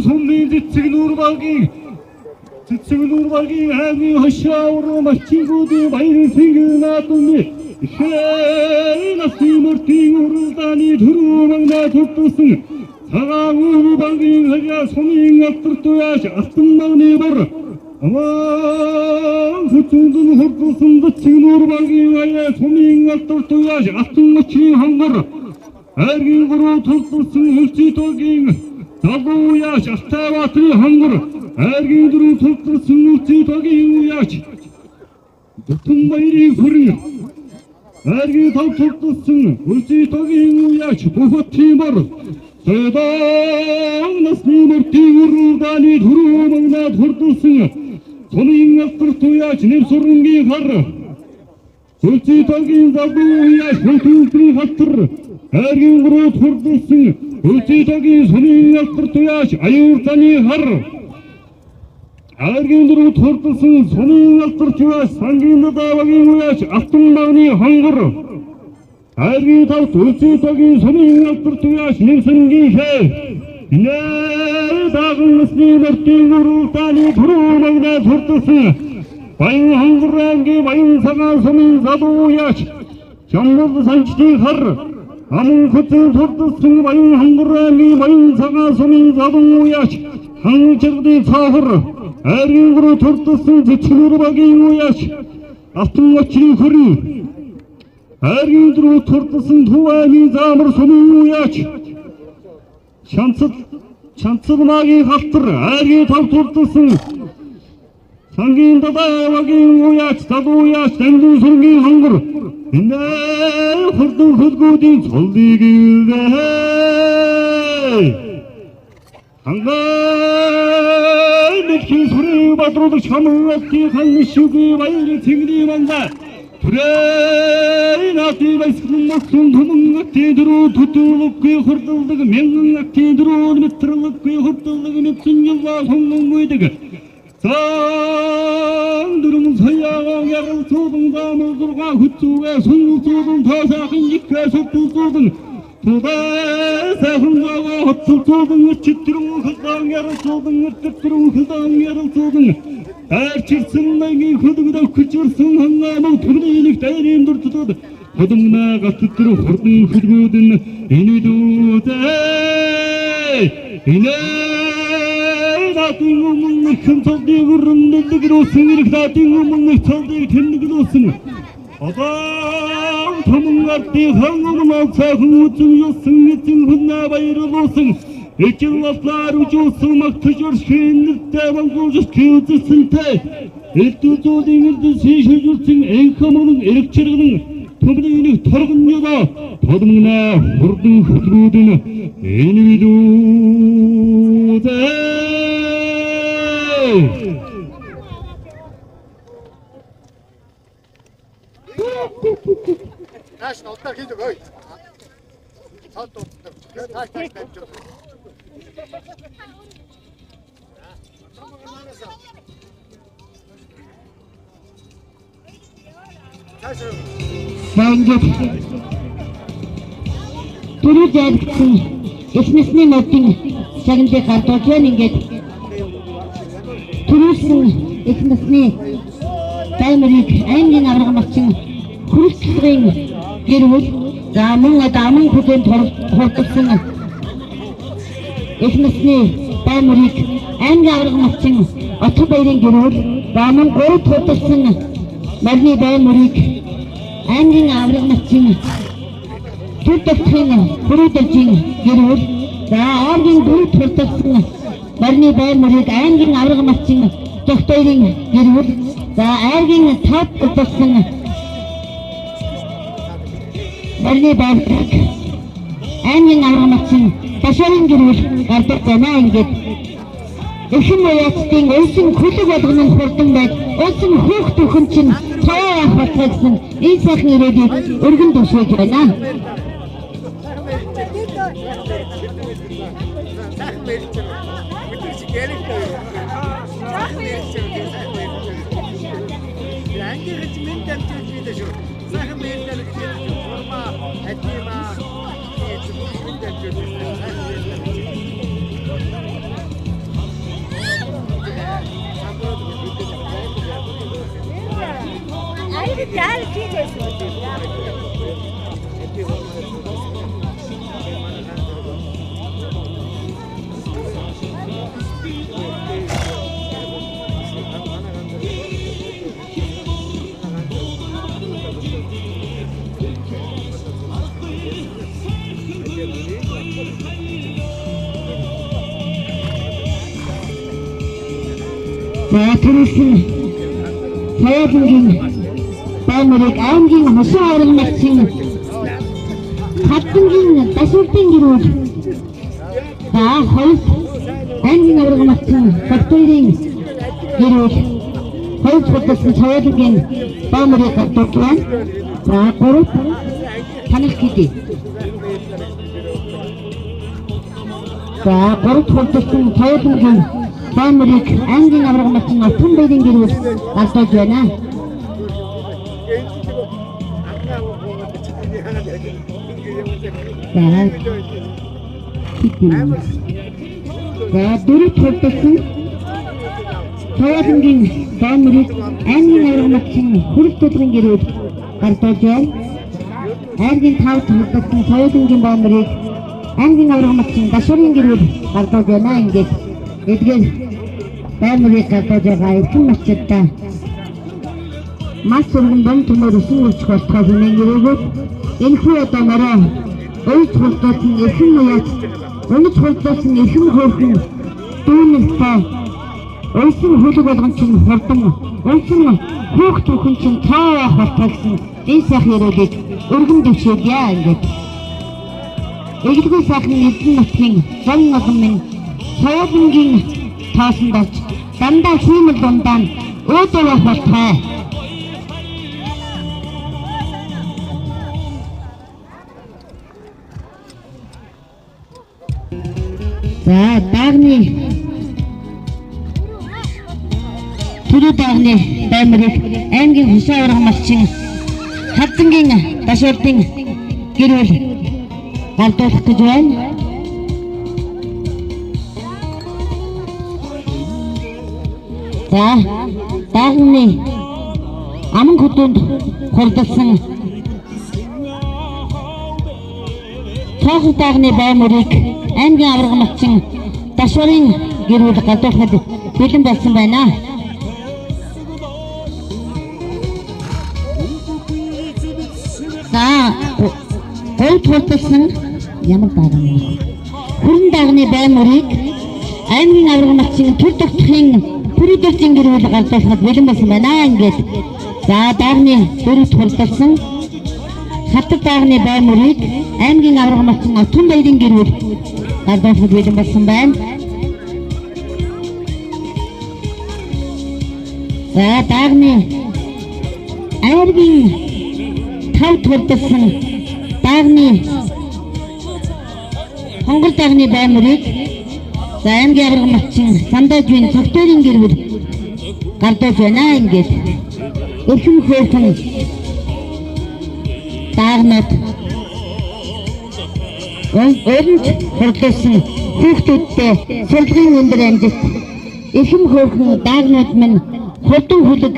G: Сумын цэцэг нүүр багийн цэцэг нүүр багийн аймгийн хошаавруу малчингуудын баярын цэнгэр наадамны ихэн насны мөртийн уралдааны түрүү магнаа төвдсөн цагаан өвөр багийн хаяа сумын алдар туяаш алтан магны бор амаа хүчүндэн хурдсан цэцэг нүүр багийн хаяа сумын алдар туяаш алтан мөчийн хонгор. Айргийн 3 тулталсан Үлзий-Тогийн залуу уяач Алтайбаатарын хонгор. Айргийн 4 тулталсан Үлзий-Тогийн уяач Бүтэн баярын хүрэн. Айргийн 5 тулталсан Үлзий-Тогийн уяач Бүхэтийн бор. Сэдэн насны мөртийн уралдааны түрүү магнаад хурдалсан Сумын алдар туяач Нэвсүрэнгийн хар. Үлзий-Тогийн залуу уяач Хөтөлдрийн халтар. Айргийн 3 хурдалсан Үлзий-Тогийн сумын алдар туяач Аюур заны хар. Айргийн 4 хурдалсан сумын алдар туяач Сангийн даавагийн уяач Алтан багны хонгор. Айргийн 5 Үлзий-Тогийн сумын алдар туяач Нэвсэнгийн хээ. Нэ даган насны мөртийн уралдааны түрүү магнаад хурдалсан Баян хонгор аймгийн Баян цагаан сумын залуу уяач Жамнал санчдын хар. Аман хөзөн хурдалсан Баян хонгор аймгийн Баян цагаан сумын залуу уяач Хан жиргэний цаахар. Айргийн 3 хурдалсан Цэцгүүр багийн уяач Алтан очрын хөрөн. Айргийн 4 хурдалсан Төв аймгийн Заамар сумын уяач Шанцал Чанцалмаагийн халтар. Айргийн 5 хурдалсан Сангийн дадаавагийн уяач залуу уяач Дамдын сүргийн хонгор. Энэ хурдан хөлгүүдийн цолдыг илгээ. Хангай дэлхийн сүрийн бадруулагч хамгаалтын хан шүгий баярын цэнгний мандаа. Түрээ наадын баясгалан моцсон түмэн актын дөрөв төдөлөггүй хурдалдаг мянган актын дөрөв метрлэггүй хурдалдаг мэдсэн юлаа хөнгөнгүйдэг. Зан дөрвөн саяагаан ярал цуудан замал зургаа хүзүүгээ сүн цуудан тоосаахан ихээ сүдэл цуудан тудаа сайхан заа хотол цуудан өчтөрөн хөлдөөн ярал цуудан өчтөрөн хөлдөөн ярал цуудан айрчирсэн маягийн хөлөгдө хүчирсэн хангаамаг түмний нэг дайрын дурддод хөдөнгнаа гаттөр хурдан хөлгүүд нь инэдүүдээ инээ наадын өмнө хэн цолдыг өрнөлдөг рүүсэн ирэх наадын өмнө цолдыг тэмдэглүүлсэн Одоо түмэн ардын хан өмнө цаахан үзэн юусан эзэн хүнээ баярлуулсан Ижил лалаар үжүүлсэн магтаж өршин нэртэй монгол үзэлсэнтэй Элдв зүйлийн эрдэнэсийн шилжүүлсэн энхэмэн эрэг чиргэн түмний нэг торгон ёдоо тодмгнаа хурдан хөлгүүд нь энэ билүүдээ.
E: Нааш нь удаар хийдэг ой. Цоод дууддаг. Тааш тааш тавьж байгаа.
I: Баянгат түрүү зайлгдсан эх насны модын шагналыг гардуулж байна. Ингээд түрүүлсэн эх насны баймарыг аймгийн аварга малчин хүрэлцлэгийн гэрвэл за мөн одоо аман хүлээнд хурдсан эх насны баймарыг аймгийн аварга малчин Отгон баярын гэрвэл за мөн 3 хурдсан морины баймарыг аймгийн аварга малчин Төв давтахын хүрүүдэлжийн гэрвэл за аймгийн 4 хурдсан морины баймарыг аймгийн аварга малчин Тогтоёрын гэрвэл за аймгийн 5 хурдсан морины баймарыг аймгийн аварга малчин Башарын гэрвэл гардаг байна. Ингээд Эхэн уяацдын өлсөн күлэг болгоно нь хурдан байж өлсөн хүүхд өхөн чинь цаваа явах болтгой гэсэн энэ сайхан ирээдүйг өргөн төвшөөж байна.
E: Сайхан мэрэж байгаа. Өдөр чи гэрэлтэй юу? Сайхан мэрэж байгаа. Сайхан мэрэж байгаа. Ангийн гэж минь дамжуулж билээ шүү. Сайхан мэрэлээ гэж хэлж шүү. Урмаа, адимаа гэж минь дамжуулж билээ. Сайхан мэрэлээ гэж.
I: За түрүүлсэн Цаяалангийн баймарыг аймгийн хошин авраг малчин Хатангийн Дашурдын гэрүүл, за хоёр аймгийн авраг малчин Бактуурийн гэрүүл хоёр хурдсан Цаяалангийн баймарыг гардуулж байна. За гурав таних гэдэг. За гурав хурдсан Цаяалангийн баймарыг аймгийн авраг малчин Алтан баярын гэрүүл гардуулж байна. За За дөрөв хурдсан Цаяалангийн баймарыг аймгийн авраг малчин Хүрэл тулгын гэрүүл гардуулж байна. Аймгийн тав хурдсан Цаяалангийн баймарыг аймгийн авраг малчин Дашуурын гэрүүл гардуулж байна. Ингээд эдгээр баймарыг гардуулж байгаа эрхэм малчидаа мас өргөн бом төмөр өсөн үрчих болтгой хэмээн гэрээгээд энэхүү одоо мороо уйж хурдуулсан эрхэм уяач унаж хурдуулсан эрхэм хөөрхөн дүүнэртэй уйсан хөлөг болгон чинь хурдан уйсан хүүхд бүхэн чинь цоо явах болтгой гэсэн энэ сайхан ерөөлийг өргөн дэвшээлье. Ингээд Эгэлгүй сайхан Эрдэнэ нутгийн зон нохон минь Цаяалангийн тоосонд орж дандаа хиймэл дундаа нь өөдөө явах болтугай. За даагны түрүү даагны баймарыг аймгийн хошин авраг малчин Хадзангийн Дашуурдын гэрүүл гардуулах гэж байна. За даагны аман хөдөөнд хурдалсан цоохор даагны баймарыг аймгийн авраг малчин Дашуурын гэрүүл гардуулахад бэлэн болсон байна. За говьд хурдалсан ямар даагны вэ? Хүрэн даагны баймарыг аймгийн авраг малчин төр тогтхын Пүрүдэржин гэрүүл гардуулахад бэлэн болсон байна. Ингээд за даагны дөрөвт хурдалсан хатар даагны баймарыг аймгийн авраг малчин Отон баярын гэрүүл гардуулахад бэлэн болсон байна. За даагны айргийн тав хурдалсан даагны хонгор даагны баймарыг за аймгийн авраг малчин Сандажвын цогтойрын гэрүүл гардуулж байна. Ингээд эрхэм хөөрхөн даагнууд уламж хурлуулсан хүүхдүүдтэй сурлагын өндөр амжилт эрхэм хөөрхөн даагнууд минь хурдан хүлэг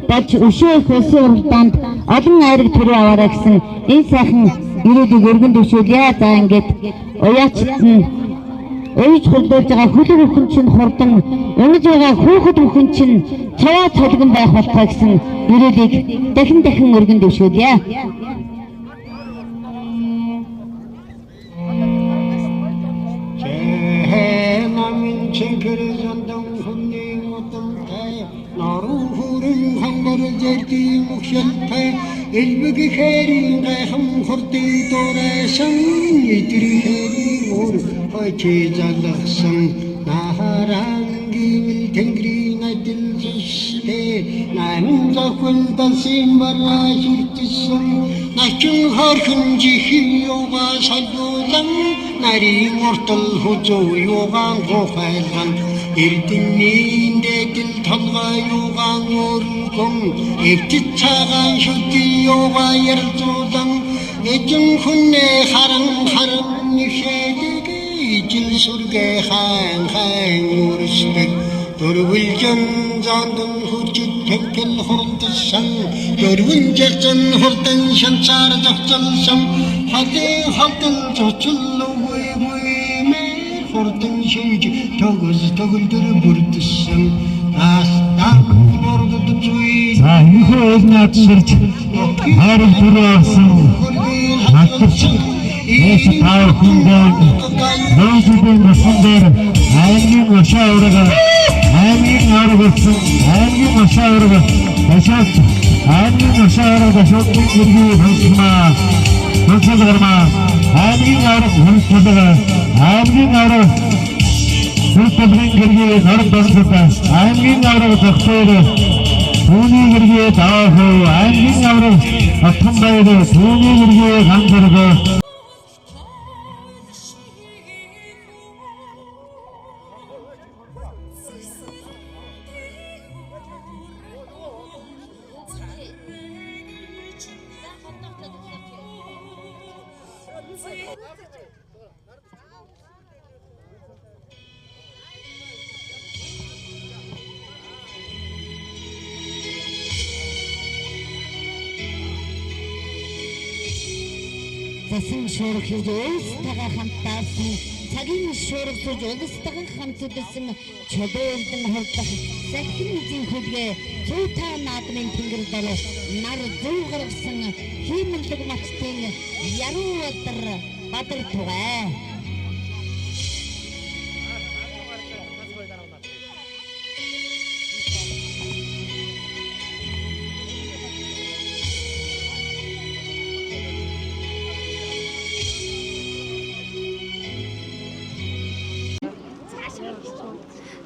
I: болж өшөө их улсын уралдаанд олон айраг төрөө аваарай гэсэн энэ сайхан ерөөлийг өргөн дэвшүүлье. За ингээд уяачд нь уйж хурлуулж байгаа хүлэг бүхэн чинь хурдан унаж байгаа хүүхэд бүхэн чинь цаваа цолгон байх болтугай гэсэн ерөөлийг дахин дахин өргөн дэвшүүлье.
H: Элбэг хэрийн гайхан хурдын дуурайсан идрэг хэрийн өр хожи залгасан нахаран гимэл тэнгэрийн адил зүстэй найман зохил бараа шүртсэн начин хорхон жихэн юуга салуулан нарийн уртал хүзүү юугаан гухайлган Эрдэнийн дэдэл толгой юугаан өргөн эвтит цагаан шүдий юуга ярилцуулан эжин хүнээ харан харан нэшээдэг ижил сүргээ хаан хаан үрсдэг дөрвөлжин зондан хүчит тэнгэл хурдсан дөрвөн жарзан хурдан шанцаар зохицолсон холын холдон зочил үгүй хурдан шинж төгс төгөлдөр бүрдсэн астан мордод зүй.
J: За энэхүү уйл наадам дэрж хайрын түрүү авсан хатарч Эс та бүхэндээ нөөцийн насан дээр аймгийн өшөө авраг аймгийн авраг болсон аймгийн хошоо авраг Дашаад аймгийн хошоо авраг Дашаадын гэргийн хансмаа хансал гармаа аймгийн авраг хөрөлтөлөг аймгийн авраг хөрөлтөлгийн гэргийн норог донцод аймгийн авраг зогтоор түүний гэргийн даваа аймгийн авраг Отгонбаяр түүний гэргийн ганцэрэг.
I: Засан шуурга хийж улстайгаа хамтаасан, цагийн шуурга сууж улстайгаа хамт үдсэн чөлөө эрдэн хордох салхин эзэн хүлгээ зүүтаа наадмын тэнгэр дор нар зөв гаргасан хиймэлдэг мацтын яруу бадар бадар тугай.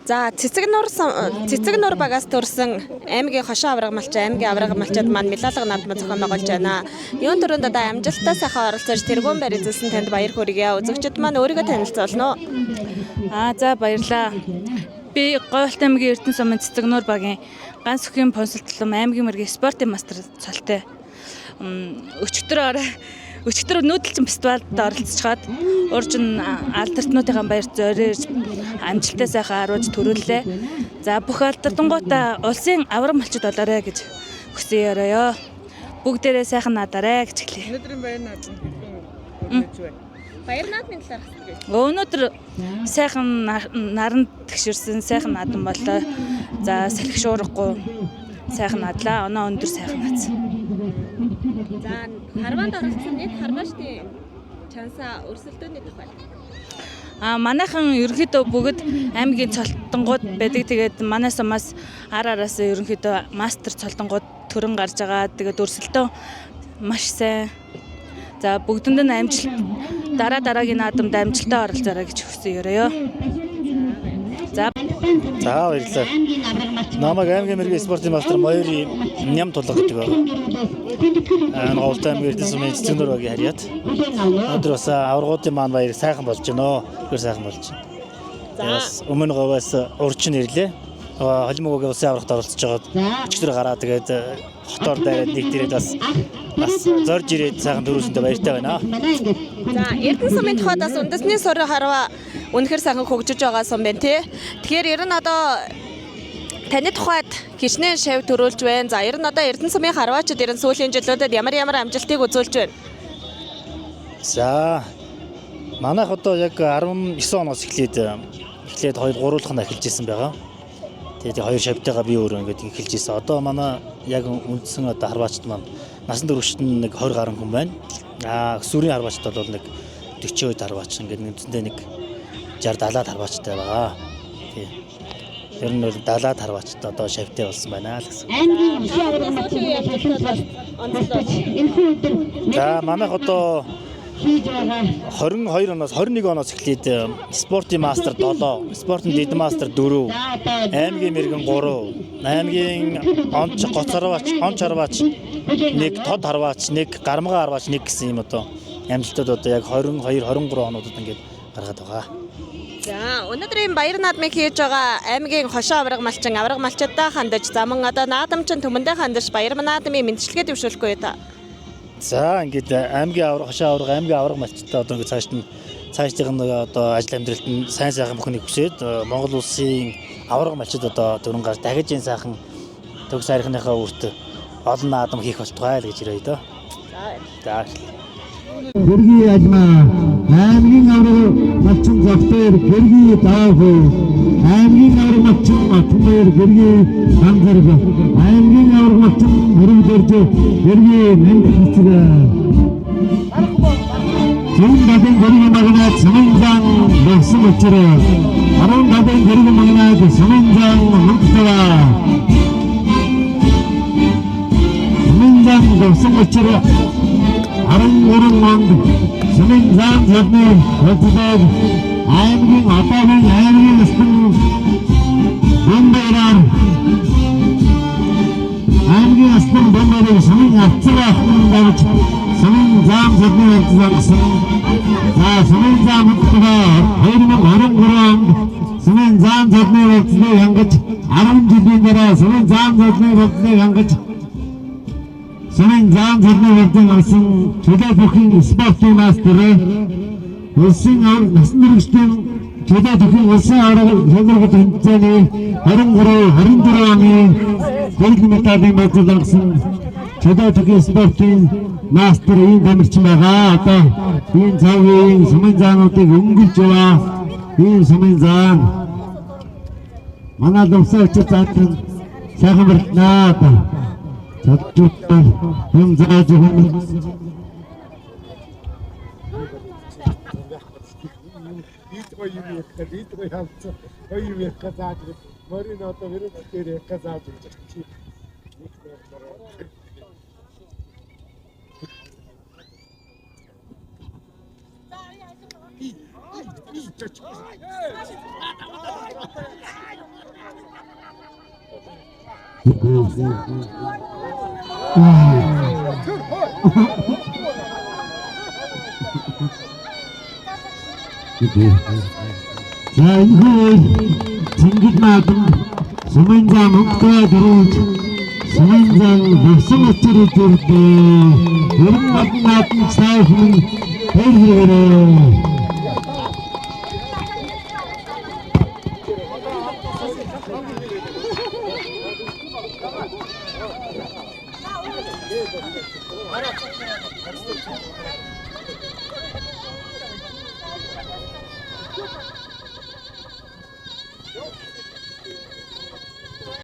K: За, Цэцэг нуур багаас төрсэн аймгийн хошоо авраг малч, аймгийн авраг малчид маань Милалга наадмаа зохион байгуулж байна. Юун түрүүнд одоо амжилттай сайхан оролцож тэргүүн байр эзэлсэн танд баяр хүргье. Үзэгчид маань өөрийгөө танилцуулна уу?
L: За, баярлаа. Би Говьалт аймгийн Эрдэнэ сумын Цэцэг нуур багийн Ганц өхийн понсолтлом аймгийн мэргийн спортын мастер цолтой. Өчигдөр нүүдэлчин фестивалд оролцоход урж нь алдартнуудын баяр зориож амжилттай сайхан харуулж төрүүллээ. За, бүх алдартангуудаа улсын авраг малчид болоорой гэж хүсэн ёроё. Бүгдээрээ сайхан наадаарай гэж хэлье.
E: Өнөөдрийн баяр наадам хэрхэн өрнөж байна?
K: Баяр наадмын талаар асуух.
L: Өнөөдөр сайхан наранд тэгшэрсэн сайхан наадам боллоо. За, салхи шуургагүй сайхан наадлаа. Оноо өндөр сайхан наадсан.
K: За, харваанд оролцсон нийт харваачдын чансаа өрсөлдөөний тухай.
L: Манайхан ерөнхийдөө бүгд аймгийн цолтонгууд байдаг. Тэгээд манай сумаас ар араас ерөнхийдөө мастер цолтонгууд төрөн гарч байгаа. Тэгээд өрсөлдөөн маш сайн. За, бүгдэнд нь амжилт, дараа дараагийн наадамд амжилттай оролцоорой гэж хүсэн ёроё. За.
A: За, баярлалаа. Намайг аймгийн мэргийн спортын мастер Моёри Ням тулга гэдэг байна. Говьалт аймгийн Эрдэнэ сумын Цэцэг нуур багийн харьяат. Өнөөдөр бас аваргуудын маань баяр сайхан болж байна. Зүгээр сайхан болж байна. Бас өмнө говьоос урчин ирлээ. Холимогийн улсын аврагт оролцож байгаад өчигдөр гараа тэгээд хотоор дайраад нэг дээрээ бас зорж ирээд сайхан төрүүлсэндээ баяртай байна.
K: За, Эрдэнэ сумын тухайд бас үндэсний суурь харваа үнэхэр сайхан хөгжиж байгаа сум байна тий. Тэгэхээр ер нь одоо таны тухайд хичнээн шав төрүүлж байна. За, ер нь одоо Эрдэнэ сумын харваачид ер нь сүүлийн жилүүдэд ямар ямар амжилтыг үзүүлж байна?
A: За, манайх одоо яг 19 оноос эхлээд 2 гуруулах нь эхэлж исэн байгаа. Тэгээд хоёр шавтайгаа би өөрөө ингээд эхэлж исэн. Одоо манай яг үндсэн одоо харваачд маань насан туршид нь нэг 20 гаруй хүн байна. Өсвөрийн харваачд бол нэг 40 харваач, ингээд үндсэндээ нэг 60 70 харваачтай байгаа. Тий. Ер нь бол 70 харваачд одоо шавтай болсон байна л гэсэн.
I: Аймгийн хошоо авраг малчин энэхүү өдөр
A: За, манайх одоо
I: хийж байгаа
A: 22 оноос 21 оноос эхлээд спортын мастер 7, спортын дэд мастер 4, аймгийн мэрэгэн 3, аймгийн онч гоц харваач, онч харваач 1, тод харваач 1, гармгаа харваач 1 гэсэн юм одоо амжилтууд одоо яг 22 23 онуудад ингээд гаргаад байгаа.
K: За, өнөөдрийн баяр наадмыг хийж байгаа аймгийн хошоо авраг малчин авраг малчидтай хандаж, за мөн одоо наадамчин түмэндээ хандаж баяр наадмын мэндчилгээ дэвшүүлэхгүй та.
A: За, ингээд аймгийн авраг хошоо авраг аймгийн авраг малчтай одоо ингээд цааш нь цаашдын нь одоо ажил амьдралд нь сайн сайхан бүхнийг хүсээд Монгол улсын авраг малчид одоо дөрөн гарч дахиж энэ сайхан төгс архиныхаа үрт олон наадам хийх болтугай л гэж ирээ дөө. За, баярлалаа.
J: Гэргийн алмаа аймгийн авраг малчин зогтоор гэргийн даваа аймгийн авраг малчин Отгонбаяр гэргийн ганцэрэг аймгийн авраг малчин мөрөг дөрж гэргийн нанд хэцэг. Зүүн талын гэргийн магнаад сумын зан лувсан учир, баруун талын гэргийн магнаад сумын зан мөнгөтэйгээ. Сумын зан лувсан учир 13 онд сумын зан зодны хөлтөд аймгийн одоогийн аймгийн өстөн Бомбэраар аймгийн аслан Бомбэрийг сумын авцар ахын давж сумын зам зодны хөлтөд онгосон. За, сумын зам мөнгөтэйгээ 2023 онд сумын зам зодны хөлтөдийг хангаж, 10 жилийн дараа сумын зам зодны хөлтөдийг хангаж, сумын зам зодны хөлтөд авсан чөлөө бүхийн спортын мастер, улсын аварга насан туршидын чөлөө бүхийн улсын аварга шалралт тэмцээний 23 24 оны гурван медалийн байдлаар онгосон чөлөө бүхийн спортын мастер ийм тамирчин байгаа. Одоо ийм цагийн сумын заануудыг өнгөлж яваа ийм сумын заан манай лувсан учир заасан сайхан барилнаа. Одоо чадчихсан юм зааж өгнө.
E: Ийд гоё юм ярих гал, ийд гоё хамцсан. Гоё юм ярих гал зааж өгöd. Морин одоо верэг дээр ярих гал зааж өгч чи.
J: За, энэ Чингис наадам сумын зам мөнгөтэй дөрүүлж сумын зам лувсан учир үзэрдээ. Ерэн модон наадам сайхан баяр хүргээрэй.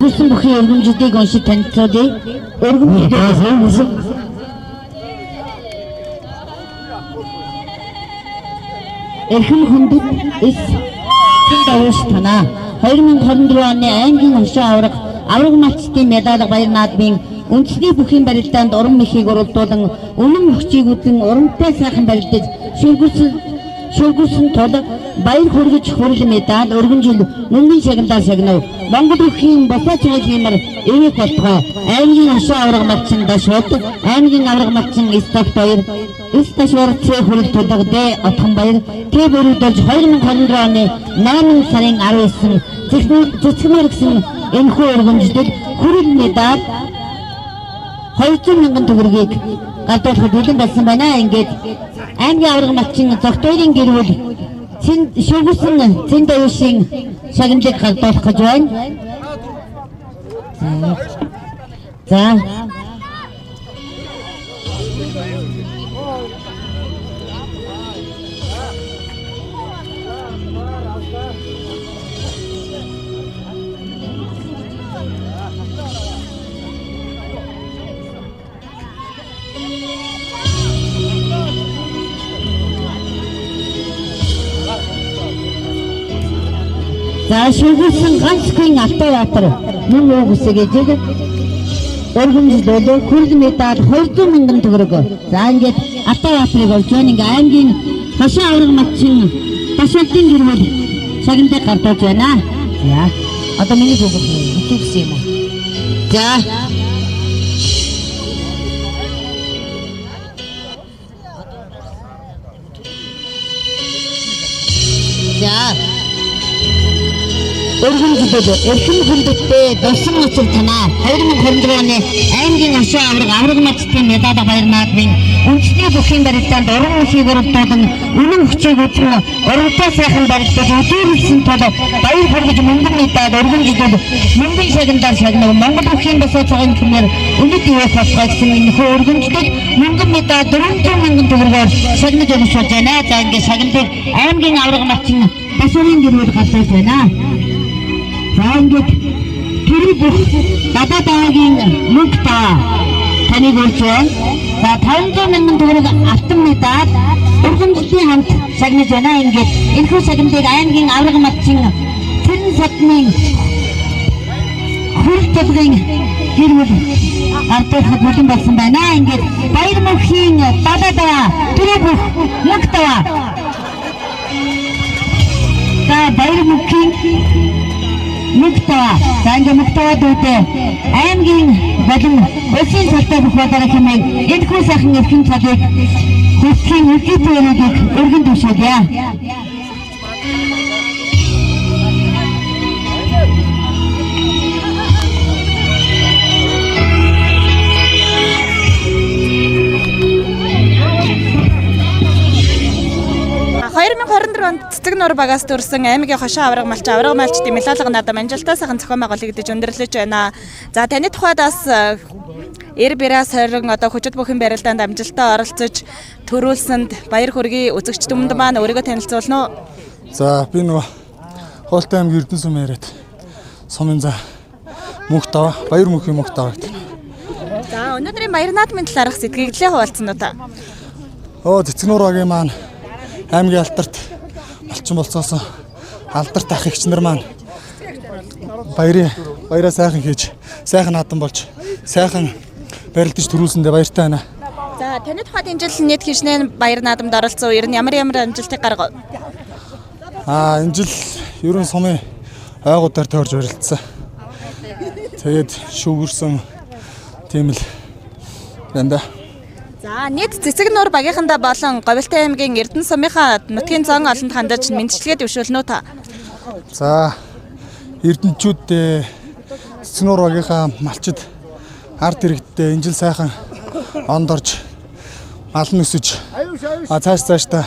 I: Бүсэн бүхий өргөмжүүдийг уншиж танилцуулъя. Өргөмжүүд Эрхэм хүндэт эс давууш танаа 2024 оны аймгийн хошуу аварга аварга малчдын медаль баяр наадмын үндэсний бүхийн барилдаанд уран мэхийг уралдуулан үнэн хүчийг үзэн урамтай сайхан барилдаж шүргүрсэн тул баяр хүргэж хүрэл медаль өргөнжил мөнгөн шагналаар шагнав. Монгол бүхийн босоо чиглэлмэр эвэх болтугай. Аймгийн хошуу аварга малчин Дашууд, аймгийн аварга малчин Эс Тогт хоёр, Эс Ташвар Ц хүрэл тулга Д Отхон баяр Т бүрүүдэлж 2024 оны 8 сарын 19 цэцгмээр гэсэн энэхүү өргөмжлөл хүрэл медаль 200 мянган төгрөгийг гардуулахад бэлэн болсон байна. Ингээд аймгийн аварга малчин Зогтойрын гэр бүл шүгүсэн Цэн даюушийн шагналыг гардуулах гэж байна. За. За, шүгүсэн ганцхан Алтайбаатар мөн үгүйсгэж өргөмжлөлөө хүрэл медаль 200 мянган төгрөг. За, ингээд Алтайбаатарыг олж байна. Ингээ аймгийн хошуу аварга малчин Ташуултын гэр бүл шагналыг гардуулж байна. За, одоо миний хүүхэн битүүгсэн юм уу? За. За. Өргөмжлөл эрхэм хүндэттэй болсон учир танаа 2024 оны аймгийн хошуу аварга аварга малчдын медаль баяр наадмын үндэсний бүхийн барилдаанд уран хүчийг уралдуулан үнэн хүчийг үзэн урамтай сайхан барилдаж өдөөрөлсөн тул баяр хүргэж мөнгөн медаль өргөмжлөл мөнгөн шагналаар шагнав. Монгол бүхийн босоо цагаан түмээр үнэт ивэх болохгүй гэсэн энэхүү өргөмжлөл мөнгөн медаль 400 мянган төгрөгөөр шагнаж өгсөж байна. За, ингээд шагналыг аймгийн аварга малчин Басурын гэр бүл гардуулж байна. За, ингээд тэр бүх гадаад аваагийн мөнгө та таныг урьж байна. За, 500 мянган төгрөг алтан медаль өргөмжлөл Гэрүүдийн хамт шагнаж байна. Ингээд энэхүү шагналыг аймгийн авраг малчин Цэрэн садны хөрөл тулгын гэр бүл гардуулахад бүлэн болсон байна. Ингээд баяр мөнхийн далаа түрүү бүх мөнх таваа. За баяр мөнхийн мөнх таваа. За ингээд мөнх таваа дүүтэй аймгийн болон улсын цалтай бүх болоорой хэмээн энэхүү сайхан эрхэм цалыг хүртлийн үлгийтэй өрөөдийг өргөн түшүүлье.
K: А 2024 онд Цэцэг нуур багаас төрсэн аймгийн хошин авраг малч авраг малчдын Милалга наадам амжилттай сайхан зохион байгуулагдаж өндөрлөж байна. За таны тухайд бас эр бираа сорин одоо хүчит бүхэн барилдаанд амжилттай оролцож төрүүлсэнд баяр хүргэе. Үзэгч түмэнд маань өөрийгөө танилцуулна уу?
B: За би нөгөө Хоолтой аймгийн Эрдэнэ сум яриад сумын за мөнх даваа баяр мөнхийн мөнх даваа гэдэг.
K: За өнөөдрийн баяр наадмын талаарх сэтгэгдлээ хуваалцсан уу та?
B: Өө Цэцэгнүүр багийн маань аймгийн алдарт малчин болцоосон алдарт ах эгч нар маань баярын баяраа сайхан хийж сайхан наадам болж сайхан барилдаж төрүүлсэндээ баяртай байна.
K: За таны тухайд энэ жил нийт хичнээн баяр наадамд оролцсон. Ер нь ямар ямар амжилтыг гаргав?
B: Аа энэ жил ерөн сумын ойгуудаар тойрж барилдсан. Тэгээд шүүгэрсэн тийм л байна да.
K: За нийт Цэцэг нуур багийнхандаа болон Говьлтай аймгийн Эрдэнэ сумынхаа нутгийн зон олонд хандаж мэндчилгээ дэвшүүлнэ үү та?
B: За Эрдэнэчүүд Цэцэгнүүр багийнхаа малчид ард иргэдтэй энэ жил сайхан онд орж мал нь өсөж цааш цаашдаа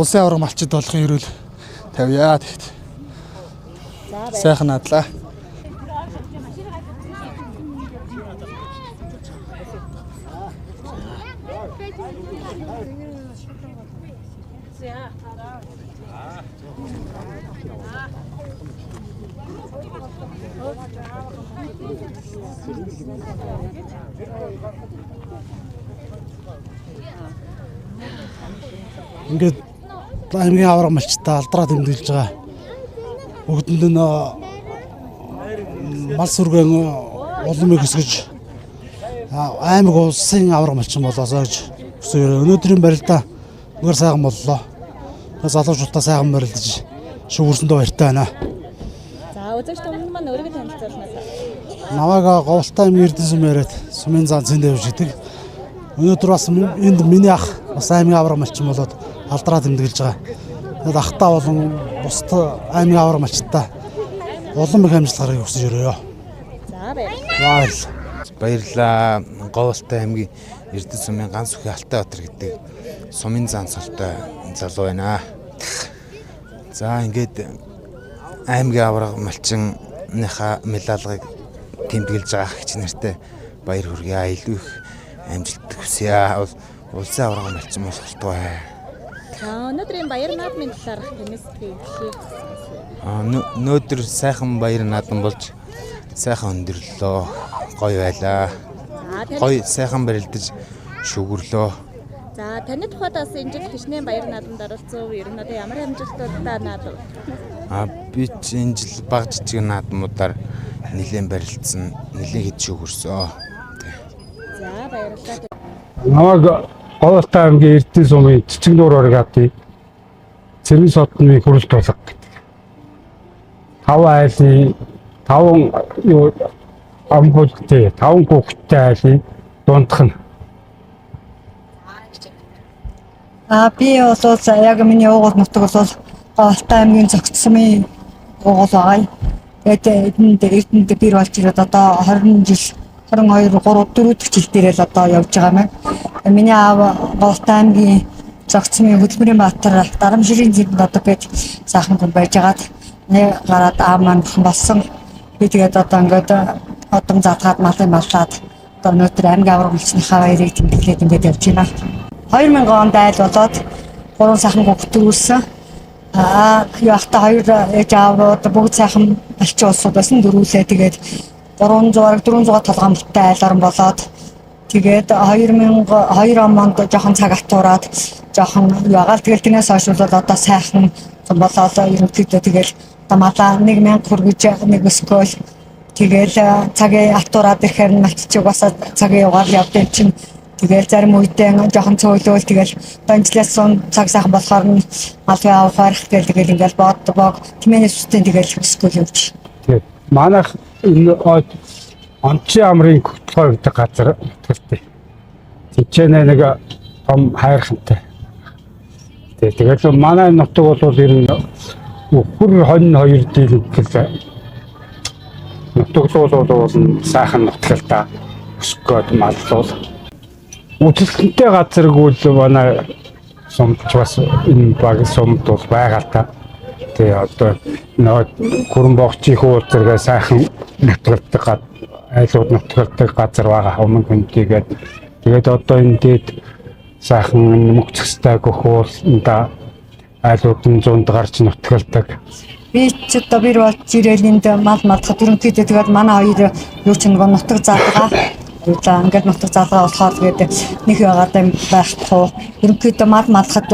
B: улсын аварга малчид болохын ерөөл тавья тэгэхэд. Сайхан надлаа.
A: Ингээд аймгийн авраг малчтай алдраа тэмдэглэж байгаа. Бүгдэнд нь мал сүргэн улам их өсгөж аймаг улсын авраг малчин болоосоо гэж хүсэж байна. Өнөөдрийн барилдаа үнээр сайхан боллоо. Залуучуудаа сайхан барилдаж шүүгэрсэндээ баяртай байна.
K: За үзэгч түмэнд маань өөрийгөө танилцуулна уу?
A: Намайг Говьлтай аймгийн Эрдэнэ сум яриад сумын зан зэндээ явж идэг. Өнөөдөр бас энд миний ах бас аймгийн авраг малчин болоод алдраа тэмдэглэж байгаа. Тэгээд ахтаа болон бусад аймгийн авраг малчтай улам их амжилт гаргахыг хүсэж өрөөё.
K: За баярлалаа.
M: Баярлалаа. Говьлтай аймгийн Эрдэнэ сумын ганц үхий Алтайбаатар гэдэг сумын зан цолтой залуу байна. За ингээд аймгийн авраг малчинныхаа медалийг тэмдэглэж байгаа эгч нартай баяр хүргье. Илүү их амжилт хүсье. Улсын авраг малчин болох болтугай.
K: За өнөөдрийн баяр наадмын талаарх таны сэтгэлийг
M: Өнөөдөр сайхан баяр наадам болж сайхан өндөрлөө. Гоё байлаа. Гоё сайхан барилдаж шүгэрлөө.
K: За таны тухайд бас энэ жил хичнээн баяр наадамд оролцсон. Ер нь одоо ямар амжилтуудтай наадав?
M: Би ч энэ жил баг жижиг наадмуудаар нэлээд барилдсан, нэлээд хэд шүгэрсэн.
K: За баярлалаа.
G: Намайг Говьлтай аймгийн Эрдэнэ сумын Цэцэгнүүр оргиадын Цэрэн содны хүрэл тулга гэдэг. 5 айлын 5 юу амгуудтай 5 хүүхэдтэй айлын дундх нь.
N: Би бол яг миний уугуул нутаг бол Говьлтай аймгийн Цогц сумын уугуул байгаа. Тэгээд энд Эрдэнэд бэр болж ирээд одоо 20 жил 22 3 4 дахь жил дээрээ л одоо явж байгаа юм. Миний аав Говьлтай аймгийн Цогц сумын Хөдөлмөрийн Баатар Дарамширын зэнд одоо гэж сайхан хүн байжгаад нэг гараад аав маань бүхэн болсон. Би тэгээд одоо ингээд одом задгаад малын маллаад одоо өнөөдөр аймгийн авраг малчныхаа баярыг тэмдэглээд ингээд явж байна. 2000 онд айл болоод 3 сайхан хүүхэд төрүүлсэн. Явахдаа хоёр ээж аавууд бүгд сайхан малчин улсууд байсан дөрүүлээ. Тэгээд 300 400 толгоомлттой айл орон болоод Тэгээд 2002 онд жоохон цаг атуураад жоохон ягаал тэгэл тэрнээс хойш бол одоо сайхан болоод ерөнхийдөө тэгэл одоо малаа 1000 хүргэж нэг өсгөөл тэгэл цагийн атуураад ирэхээр нь малчиг бас цагийн угаар явд юм чинь. Тэгэл зарим үедээ жоохон цөөлөөл тэгэл одоо энэ жилээс сон цаг сайхан болохоор нь малын авах барих гэл тэгэл ингээл бод бог тэмээнээс үстэн тэгэл өсгөөл явж.
O: Тэгээд манайх энэ онцгийн амрын хөтлгөө гэдэг газар нутгалтай. Тичэнэ нэг том хайрхантай. Тэгээд манай нутаг бол ер нь өхөр хонь хоёр дийлэнхэл нутаглуул бол сайхан нутаг л да. Өсөх гээд маллуул. Үзэлтэнтэй газаргүй л манай сумдч бас энэ баг сумд бол байгаа л та. Тэгээ одоо нөгөө хүрэн богчийн хүү зэрэг сайхан нутгалдаг айлууд нутгалдаг газар байгаа өмнө хүнтэйгээд тэгээд одоо энэ дээд сайхан мөнгө цэстэй гөхүүлнда айлууд нь зунд гарч нутгалдаг.
N: Би ч одоо бэр болж ирээл энд мал малдахад ерөнхийдөө тэгээд манай хоёр юу ч нөгөө нутаг залгаа. За ингээд нутаг залгаа болохоор тэгээд нэг яагаад юм байхгүй. Ерөнхийдөө мал малдахад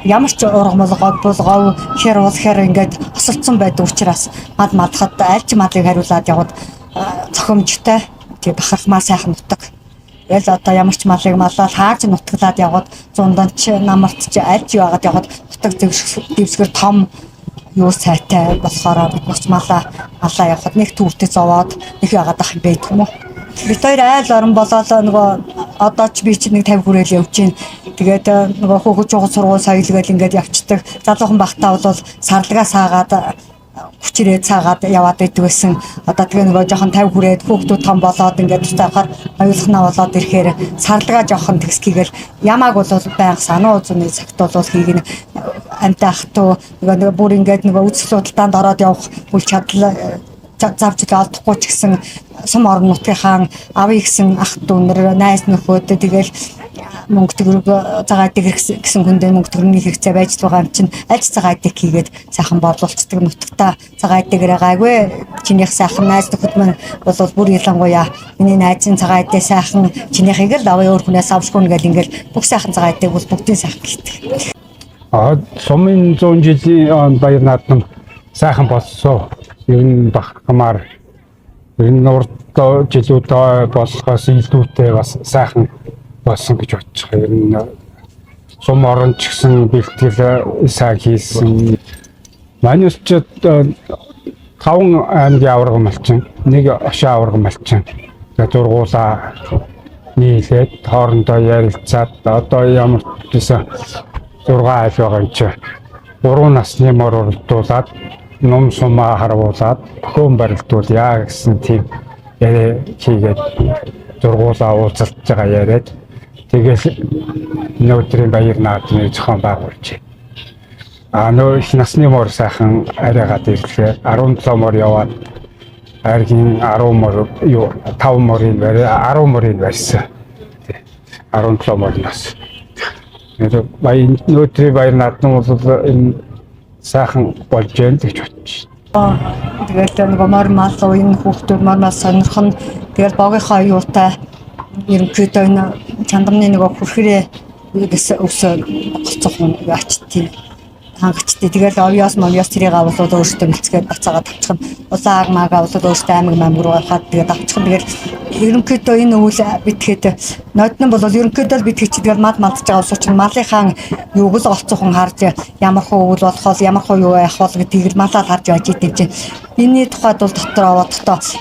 N: ямар ч ургамал гов булгов хэр уул хэр ингээд осолцсон байдаг учраас мал малдахад аль ч малыг хариулаад яваад зохимжтой тий бахархмаа сайхан нутаг. Ял одоо ямар ч малыг маллал хаарч нутаглаад яваад зундан ч намарт ч аль ч яагаад яваад нутаг дэвсгэр том юу сайтай болохоор бид нар ч малаа явахад нэг түүртэй зовоод нэг яагаад ах юм бэ гэх юм уу. Бид хоёр айл орон болоод нөгөө одоо ч би чи нэг 50 хүрээл явж гин. Тэгээд нөгөө хөөгж уган сургууль соёл гэл ингээд явцдаг. Залуухан багтаа бол сарлагаа саагаад хүчрээ цаагаад яваад байдаг байсан. Одоо тэгээ нөгөө жоохон 50 хүрээд хүүхдүүд том болоод ингээд тустай явахаар оюулахнаа болоод ирэхээр сарлагаа жоохон тэгсгийгэл ямааг бол байнга сануу зуны цагт бол хийгэн амтай ахтуу нөгөө бүр ингээд нөгөө үзэсгэлэн худалдаанд ороод явах үл чадал завж олдохгүй ч гэсэн сум орон нутгийнхаа авъя гэсэн ах дүү нар найз нөхөд тэгэл мөнгө төгрөг цагаан дэг гэсэн хүндээ мөнгө төгрөгийн хэрэгцээ байж байгаа юм чинь аль ч цагаан дэг хийгээд сайхан борлуулцдаг нутагта цагаан дэгрээ гайгүй чинийх сайхан найз нөхөд мань бол бүр ялангуяа миний найзын цагаан дэг сайхан чинийхийг л авъя өөр хүнээс авшгүй гэл ингээл бүх сайхан цагаан дэг бол бүгдийн сайхан гэдэг.
O: А сумын 100 жилийн баяр наадам сайхан болсон. Ер нь бахархмаар ер нь урд жилүүд болохоос илүүтэй бас сайхан болсон гэж бодчих. Ер нь сум орон ч гэсэн бэлтгэл сайн хийсэн. Манайсчд 5 аймгийн аварга малчин, нэг ошоо аварга малчин. Тэгээд зургуулаа нийлээд хоорондоо ярилцаад одоо ямар ч гэсэн 6 айл байгаа юм чи. 3 насны мор уралдуулаад нум сумаа харуулад бөхөн барилдуулъя гэсэн тийм яриа хийгээд зургуулаа уулзалж байгаа яриад тэгэл өнөөдрийн баяр наадмыг зохион байгуулж. А нөө их насны мор сайхан арайгаад ирлээ. 17 мор яваад аргийн 10 мор юу 5 морын барь 10 морыг барьсан. 17 мор нас. Тэгээд баяр өнөөдрийн баяр наадам бол энэ сайхан болж байна гэж бодож
N: байна. Тэгэл нөгөө мор мал энэ хүүхдүүд мор мал сонирх нь тэгэл богийнхоо юутай ерөнхийдөө энэ чандамны нөгөө хүрхрээ гэсэн өсөө голцоохон ачтыг хангачтай. Тэгэл овёос мовёос тэрийг авлууд өөртөө бэлцгээд бацаагаад авчихна. Улаан аг маг авлууд өөртөө аймаг мамг руу гаргаад тэгээд авчихна. Тэгэл ерөнхийдөө энэ үйл битгээд ноднон бол ерөнхийдөө л битгэж тэгэл мал малдж байгаа улс чинь малынхаа юуг л голцоохон харж ямар хуу үйл болох ямар хуу юу яах бол гэдгийг л малаа харж байж идэв чинь. Энийний тухайд бол дотор аваад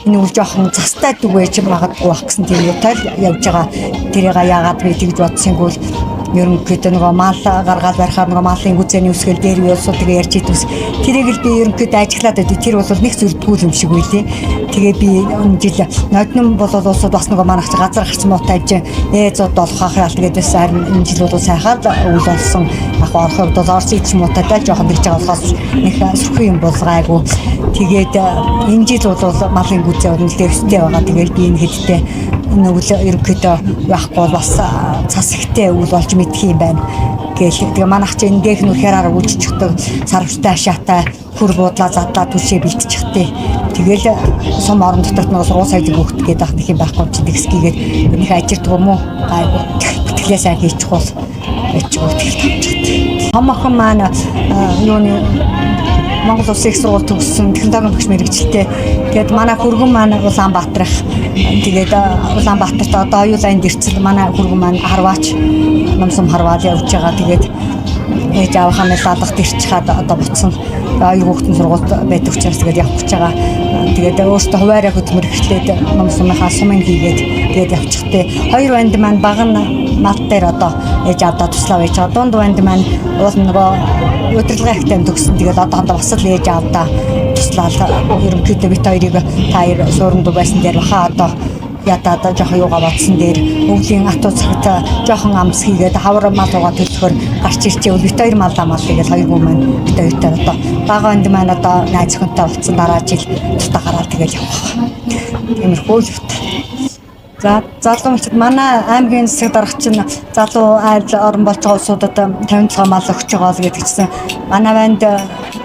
N: энэ үйл жоохон застай дүг байж магадгүй байх гэсэн тийм юутай л явж байгаа. Тэрийг яагаад би тэгж бодсонгүй л ерөнхийдөө нөгөө мал гаргаад барихаар нөгөө малын гүзээний үсгэл дээр үе улсууд тэгээ ярьж идвэс тэрийг л би ерөнхийдөө ажиглаад байдیں۔ Тэр бол нэг зүрдгүүл юм шиг байлээ. Тэгээ би энэ жил ноднон бол улсууд бас нөгөө манайх чи газар гарч муутай аж зуд болох ах яал тэгээд бас харин энэ жил бол сайхан үйл болсон. Яг орох хувьд бол Орос идэж муутайтай жоохон тэгж байгаа болохоос нэг сөрхөн юм бол гайгүй. Тэгээд энэ жил бол малын гүзээ бол дэвстэй байгаа. Тэгээд би энэ хэдтэй нүгэл ерөнхийдөө байхгүй бол бас цас ихтэй үйл болж мэдх юм байна гээл. Тэгээ манайх чи энэ дэх нүр хяраар үжчихдэг сарвчтай ашаатай хөр буудлаа задлаа түшээ бэлтчихтэй. Тэгэл сум орон дотор нөгөө сургууль сайд хүүхд гэдэг ах нэг юм байхгүй чи тэгсгийгээд нэг ажирдаг юм уу гайгүй. Бэтгэлээ сайн хийчих бол ичгүү тэгэл тавчихдаг. Том охин маань юуны Монгол Улсын их сургууль төгссөн технологийн багш мэрэгчлээ. Тэгээд манай хөргөн маань Улаанбаатар их. Тэгээд Улаанбаатарт одоо оюулаа энд ирцэл манай хөргөн маань харваач номсом харваал явж байгаа. Тэгээд ээж аавынхаа нэр даалгад ирчихээд одоо буцсан. Хоёр хүүхдэн сургуульд байдаг учраас тэгээд явах гэж байгаа. Тэгээд өөртөө хуваараа хөдөлмөр эхлээд номсомынхаа сумын хийгээд тэгээд явчихтээ. Хоёр банд маань баг нь мал дээр одоо ээж аавдаа туслаа байж байгаа. Дунд банд маань уул нөгөө удирдлагын актем төгссөн. Тэгээд одоохондоо бас л ээж аавдаа туслаад ерөнхийдөө бит хоёрыг та хоёр сууранд байсан дээр баха одоо ядаад жоохон юугаа бодсон дээр өвлийн атуу цагт жоохон амс хийгээд хавар мал угаа төлөхөр гарч ирчээ. Бит хоёр мал амал тэгэл хоёр гүн маань бит хоёртой одоо бага энд маань одоо найз охинтой болцсон дараа жил тутаа гараад тэгэл явах. Тиймэрхүү л юутай. За залуу мөчд манай аймгийн засаг дарга чинь залуу айл орон болж байгаа улсуудад 57 мал өгч байгаа л гэдэг чинь манай банд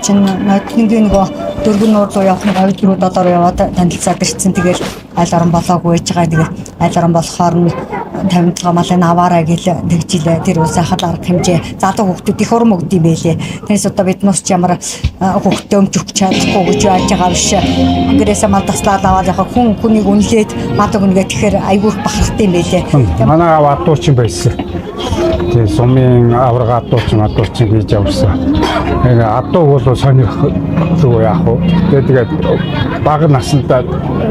N: чинь ноднингийн нөгөө дөрвөн нуур руу явах нэг 2 4 7 руу яваад танилцаад ирсэн. Тэгэл айл орон болоогүй байж байгаа. Тэгээд айл орон болохоор нь 57 малын аваарай гэл тэгжилээ. Тэр ул сайхан арга хэмжээ залуу хүүхдүүд их урам өгд юм байлээ. Тэрнээс одоо бид нус ч ямар хүүхдээ өмч өгч чадахгүй гэж яаж байгаа биш. Гэрээсээ мал таслаад аваад яхаа хүн хүнийг үнэлээд мал өгнө гэх тэгэхээр айгүй их бахархтай юм байлээ.
O: Манай аав адуучин байсан. Тэгээ сумын авраг адуучин хийж явсан. Тэгээ адууг бол сонирхолтой яах вэ? Тэгээд бага насндаа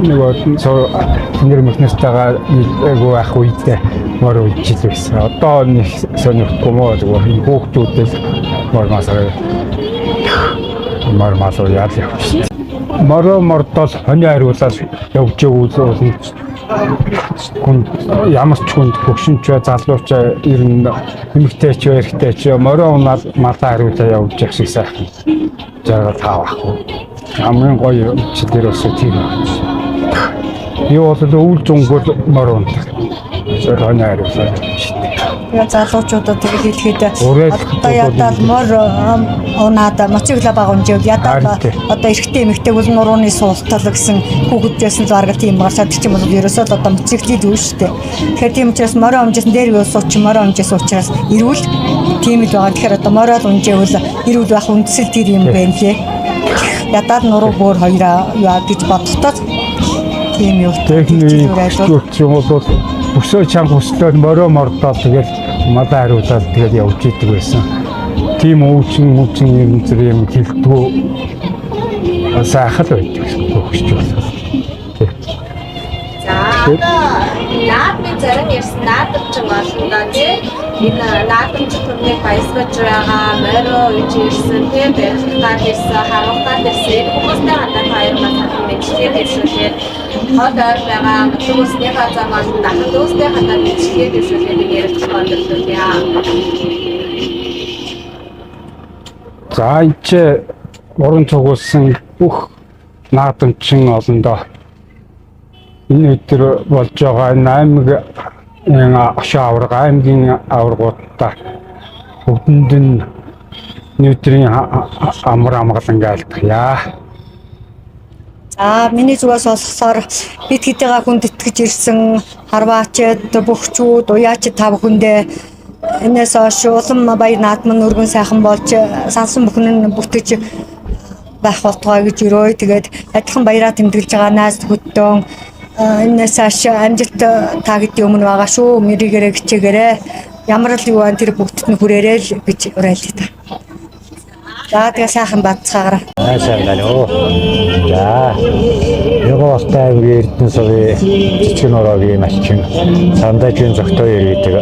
O: нөгөө нэр мөхнөстэйгээ айгүй ах үедээ мор үжил байсан. Одоо нэг сонирхгүй мó зүгээр энэ хүүхдүүдэл мор масаа мор масаа яал явчихсан. Моро мордол хонио хариулаад явж өгвөл хүн ямар ч хүнд хөгшинч бай, залууч ер нь эмэгтэй ч бай, эрэгтэй ч морио унаал малаа хариулаа явж явах шиг сайхан жаргал таавахгүй. Хамгийн гоё чил дээр бас тийм байна. Юу бол өвөл зөнгөл морио унадаг. Хонио хариулаа явж.
N: Тэгээ залуучуудад тэг хэлэхэд
O: Уриалах
N: одоо ядаад мор унаад моцикла баг унжэв ядаад одоо эрэгтэй эмэгтэй бол нурууны суултал гэсэн хүүхэд байсан л бараг тийм гарчаад чинь бол ерөөсөө л одоо моциклийг юу штэ. Тэгэхээр тийм учраас морио унжсэн дээр үе сууч морио унжсэн учраас эрүүл тийм л байгаа. Тэгэхээр одоо морио л унжээвэл эрүүл байх үндсэл тэр юм байна лээ. Ядаад нуруу бөөр хоёроо яа гэж бодохдоо тийм юу.
O: Техник юм бол өсөө чанга өслөө морио мордоод тэгэл малаа хариулаад тэгэл явж идэг байсан. Тийм өвчин юм зэрэг юм хилдэггүй сайхан л байдаг хөгшч бол.
K: За одоо наадмын зарим ирсэн наадамчин олондоо тий энэ наадамчин түмнийг баясгаж байгаа морио үж ирсэн тий барилгатай ирсэн харуултаа ирсэн энэ хүмүүстэй хандаад хоёр маань сайхан мэдлэгээ дэвшүүлээд хол ойр байгаа нутаг усныхаа зам олон дахин дүүстэй хандаад мэдлэгээ дэвшүүлээд энэ ярилцлага өндөрлүүлье.
O: За энэ ч уран цугуулсан бүх наадамчин олондоо энэ өдөр болж байгаа энэ аймаг ошоо авраг аймгийн аврагуудаа бүгдэнд нь өнөөдрийн амар амгалан айлтгая.
N: За миний зүгээс болохоор бид хэдийгээ хүндэтгэж ирсэн харваачд, бөхчүүд, уяачд та бүхэндээ энэс хойш улам баяр наадам нь өргөн сайхан болж сансан бүхэн нь бүтэж байх болтугай гэж өрөөе. Тэгээд адилхан баяраа тэмдэглэж байгаа найз нөхөдтөө энэс хойш амжилт та гэдгийн өмнө байгаа шүү. Мэрийгээрээ хичээгээрээ ямар л юу ан тэр бүгдд нь хүрээрэй л гэж уриалъя та. За тэгээ сайхан бадцгаагаарай.
H: Сайн байна уу. За. Ягоостай аймгийн Эрдэнэ сувын цэцгэн ороогийн малчин Сандажийн зогтоо иргэдэг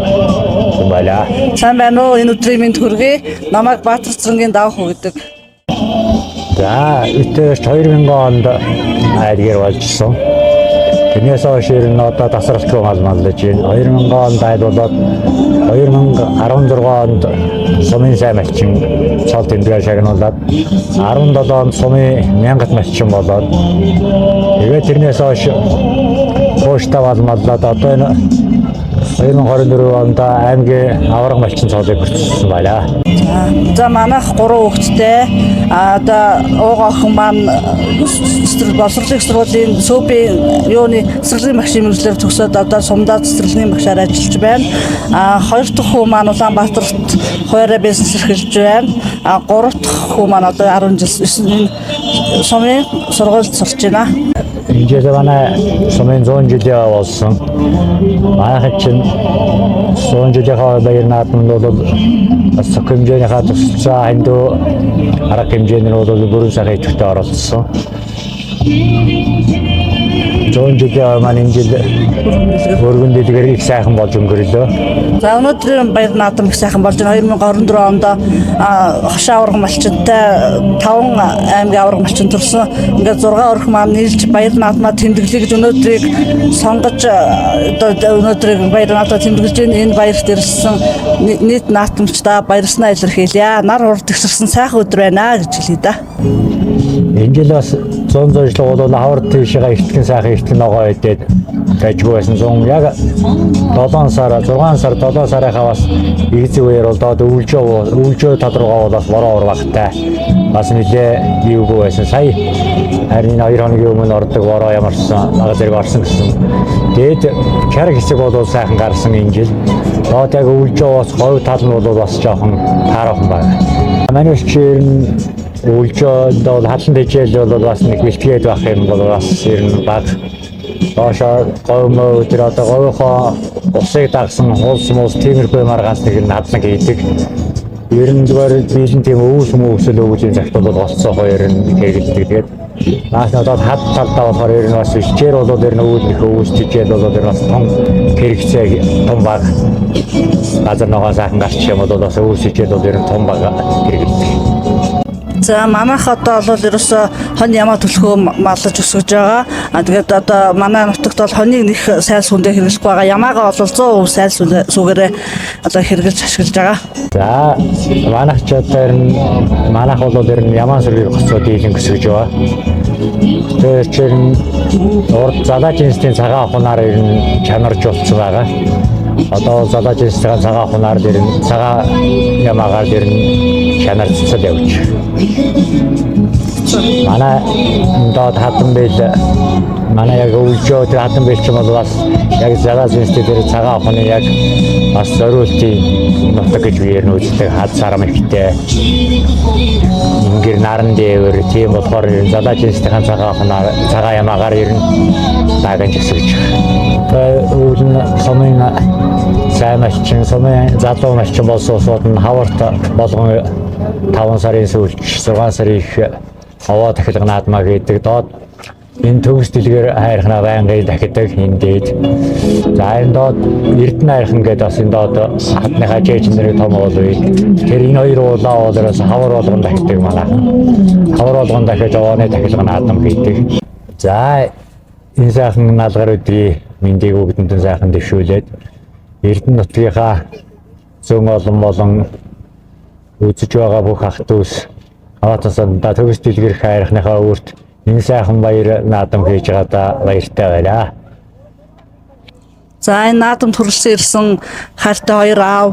H: юм байна.
P: Сайн байна уу? Энэ өдрийн мэнд хүргэе. Намайг Баатар цэрэнгийн давх гэдэг.
H: За, үтээс 2000 онд айлгэр болжсон. Тэрнээс хойш ер нь одоо тасралтгүй мал маллаж байна. 2000 онд айл болоод 2017
F: 16 онд сумын сайн малчин цол тэмдгээр шагнуулад 17 онд сумын мянгат малчин болоод тэгээд тэрнээс хойш хууштай балмаллаад одоо энэ 2024 онд аймгийн аварга малчин цолыг хүртсэн байна.
P: За, манайх 3 хүүхэдтэй. Одоо ууга охин маань боловсролын сургуулийн СӨБ-ийн юуны цэцэрлэгийн багшийн мэргэжлээр төгсөөд одоо сумдаа цэцэрлэгийн багшаар ажиллаж байна. Хоёр дахь хүү маань Улаанбаатарт хувиараа бизнес эрхэлж байна. Гурав дахь хүү маань одоо 10 жил энэ сумын сургуульд сурч байна.
F: Энэ жил манай сумын 100 жилийн болсон. Манайхан чинь 100 жилийнхаа баяр наадамд бол бас хэмжээнийхаа тусалцаа хандуу арга хэмжээний бол бүрэн сайхан идэвхтэй оролцсон. 100 жилийн маань энэ жил өргөн дэлгэр их сайхан болж өнгөрлөө.
P: За, өнөөдрийн баяр наадам их сайхан болж байна. 2024 онд хошин аварга малчинтай 5 аймгийн аварга малчин төрсөн. Ингээд 6 өрх маань нийлж баяр наадмаа тэмдэглэе гэж өнөөдрийг сонгож, одоо өнөөдрийг баяр наадмаа тэмдэглэж байна. Энэ баярт ирсэн нийт наадамчдаа баярснаа илэрхийлье. Нар хурд тэгшэрсэн сайхан өдөр байна гэж хэлье да.
F: Энэ жил бас 100 жил бол хавар тийшээ ихтгэн сайхан ихтгэн ногоо идээд гажгүй байсан. 100 яг 7 сар, 6 сар, 7 сарынхаа бас игзэг үеэр бол доод өвлжөө тал руугаа бол бас бороо урвахтай. Бас нэлээ юугүй байсан. Сая харин энэ 2 хоногийн өмнө ордог бороо ямарсан баг зэрэг орсон гэсэн. Дээд чарг хэсэг бол сайхан гарсан энэ жил. Доод яг өвлжөө бас говь тал нь бол бас жоохон таархан байна. Манай чи ер нь өвлжөөнд бол хадлан тэжээл бол бас нэг бэлтгээд байх юм бол бас ер нь баг. Доошоо говь мөө тэр одоо говийнхоо усыг дагсан хулс мус тиймэрхүү юмар ганц нэг нь хадлан хийдэг. Ер нь зүгээр биелэн тийм өвс мөвсөл өвлийн цагт бол голцоохоо ер нь хэрэгэлдэг. Тэгээд наас нь одоо хад талдаа болохоор ер нь бас ичээр бол ер нь өвөл нөх өвс тэжээл бол ер нь бас том хэрэгцээ том баг. Газар ногоон сайхан гарчих юм бол бас өвс хичээл бол ер нь том баг хэрэгэлдэг.
P: За, манайх одоо бол ерөөсө хонь ямаа түлхүү маллаж өсгөж байгаа. Тэгээд одоо манай нутагт бол хонийг нэх сайн сүүндээ хэрэглэхгүй байгаа. Ямаагаа бол 100% сайн сүүгээрээ одоо хэрэглэж ашиглаж байгаа.
F: За, манайх ч одоо ер нь манайх бол ер нь ямаан сүргийг гоцоо дийлэн өсгөж байгаа. Тэр чинь урд залаа жинсийн цагаан хунаар ер нь чанаржуулсан байгаа. Одоо залаа жинсийн цагаан хунаар ер нь цагаан ямаагаар ер нь чанар цэцэл явж. Манай доод хатан бэл манай яг өвлжөө тэр хатан бэл ч юм бол бас яг залаа жинстэй тэр цагаан хунын яг бас зориултын нутаг гэж би ер нь үздэг. Хад сарам ихтэй. Ингэр наран дээвэр тийм болохоор ер нь залаа жинстэй цагаан хунаар цагаан ямаагаар ер нь даган жисгэж. Өвөл нь сумын сайн малчин, сумын залуу малчин болсон усууд нь хаварт болгон 5 сарын сүүлч 6 сарын их овоо тахилга наадмаа гэдэг. Доод энэ төгс дэлгэр хайрхнаа байнгын дахидаг энэ дээд. За, энэ доод Эрдэнэ хайрхан гэдэг бас энэ доод хадныхаа жээж нэрийг том уул үе. Тэр энэ хоёр уулаа уулараас хавар болгон дахидаг манайхан. Хавар болгон дахиж овооны тахилга наадам хийдэг. За, энэ сайхан наалгаар өдрийн мэндийг бүгдэнд сайхан дэвшүүлээд Эрдэнэ нутгийнхаа зөн олон болон үзэж байгаа бүх ах дүүс аваатасандаа төгс дэлгэрэх хайрхныхаа өөрт энэ сайхан баяр наадам хийж байгаадаа баяртай байлаа.
P: За, энэ наадамд хүрэлцэн ирсэн хайртай хоёр аав,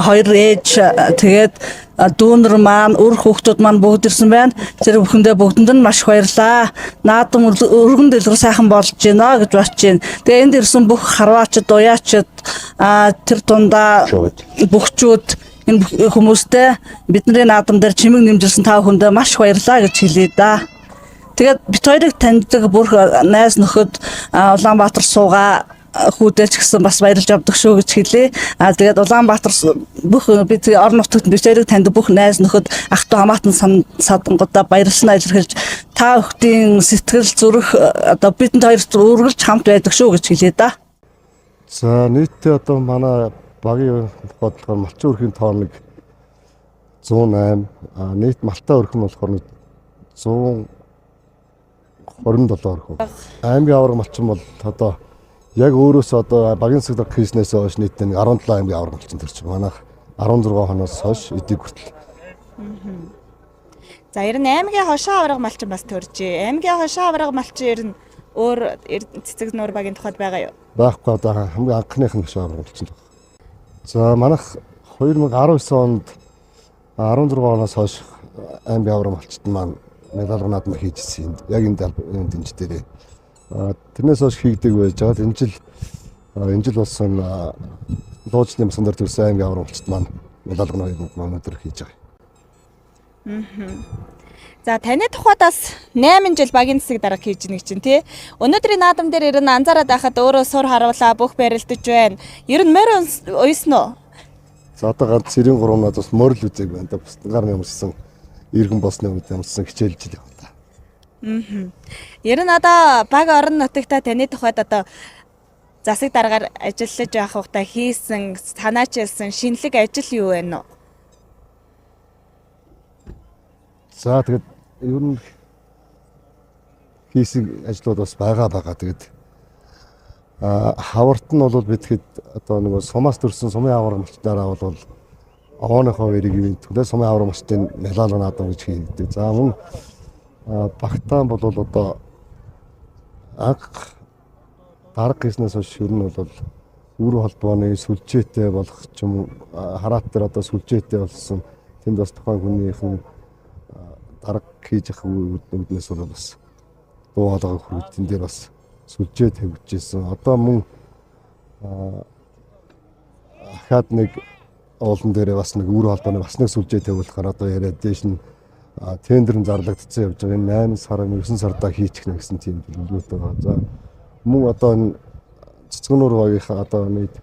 P: хоёр ээж, тэгээд дүүнер маань, үр хүүхдүүд маань бүгд ирсэн байна. Тэр бүхэндээ бүгдэнд нь маш их баярлалаа. Наадам өргөн дэлгэр сайхан болж байна гэж бодож байна. Тэгээ энд ирсэн бүх харваачд, уяачд, тэр дундаа бөхчүүд, энэ хүмүүстэй бидний наадам дээр чимэг нэмжилсэн та бүхэндээ маш их баярлалаа гэж хэлье да. Тэгээд бит хоёрыг таньдаг бүр найз нөхөд Улаанбаатар суугаа хүүдээ ч гэсэн бас баярлж явдаг шүү гэж хэлье. Тэгээд Улаанбаатар бүх би тэгээ орон нутагт бит хоёрыг таньдаг бүх найз нөхөд, ах トゥ хамаатан садангуудаа баярлснаа илэрхийлж, та бүхний сэтгэл зүрх одоо бидэнд хоёрт үргэлж хамт байдаг шүү гэж хэлье да.
Q: За, нийтдээ одоо манай багийн бодлогоор малчин өрхийн тоо нэг 108, нийт малтай өрх нь болохоор 127 өрхөв. Аймгийн аварга малчин бол одоо Яг өөрөөс одоо багийн засаг дарга хийснээс хойш нийтдээ нэг 17 аймгийн аварга малчин төрж байгаа. Манайх 16 хоноос хойш эдийг хүртэл.
K: За ер нь аймгийн хошоо аварга малчин бас төржээ. Аймгийн хошоо аварга малчин ер нь өөр Цэцэгнүүр багийн тухайд байгаа юу?
Q: Байхгүй, одоо хамгийн анхных нь хошоо аварга малчин байна. За манайх 2019 онд 16 оноос хойш аймгийн аварга малчид маань медаль наадам хийж ирсэн энд. Яг энэ дэнж дээрээ. Тэрнээс хойш хийгдэг байж байгаа. Энэ жил болсон луужны масан дээр төрсэн аймгийн аварга малчид маань медаль хоёр маань өнөөдөр хийж байгаа.
K: За таны тухайд бас 8 жил багийн засаг дарга хийж нэг чинь тий. Өнөөдрийн наадам дээр ер нь анзаараад байхад өөрөө сур харуулаа бүх барилдаж байна. Ер нь морь уйсан уу?
Q: За одоо ганц 93 наад бас морил үзег байна да. Бусдаар нь ямарсан иргэн болсны үед ямарсан хичээлж л явна та.
K: Ер нь одоо баг орон нутагта таны тухайд одоо засаг даргаар ажиллаж байх хугацаа хийсэн, санаачилсан шинэлэг ажил юу вэ нөө?
Q: За тэгээд ер нь хийсэн ажлууд бас байгаа. Тэгээд хаварт нь бол бид хэд одоо нөгөө сумаас төрсэн сумын аварга малчдаараа бол овооныхоо эрийг юм төлөө сумын аварга малчдын мялаалга наадам гэж хийгддэг. За мөн багтаан бол одоо анх дарга хийснээс хойш ер нь бол үр холбооны сүлжээтэй болох ч юм уу, хараат дээр одоо сүлжээтэй болсон, тэнд бас тухайн хүнийхэн дарга хийж явах үүднээс бол бас дуу хоолойг хүргэж тэн дээр бас сүлжээ тавьжсэн. Одоо мөн ахаад нэг уулан дээрээ бас нэг үр холбооны бас нэг сүлжээ тавиулахаар одоо яриад дээш нь тендер нь зарлагдсан явж байгаа. Энэ 8 сар 9 сарда хийчих нэ гэсэн тийм төлөвлөгөөтэй байгаа. За мөн одоо энэ Цэцгэнүүр багийнхаа одоо нийт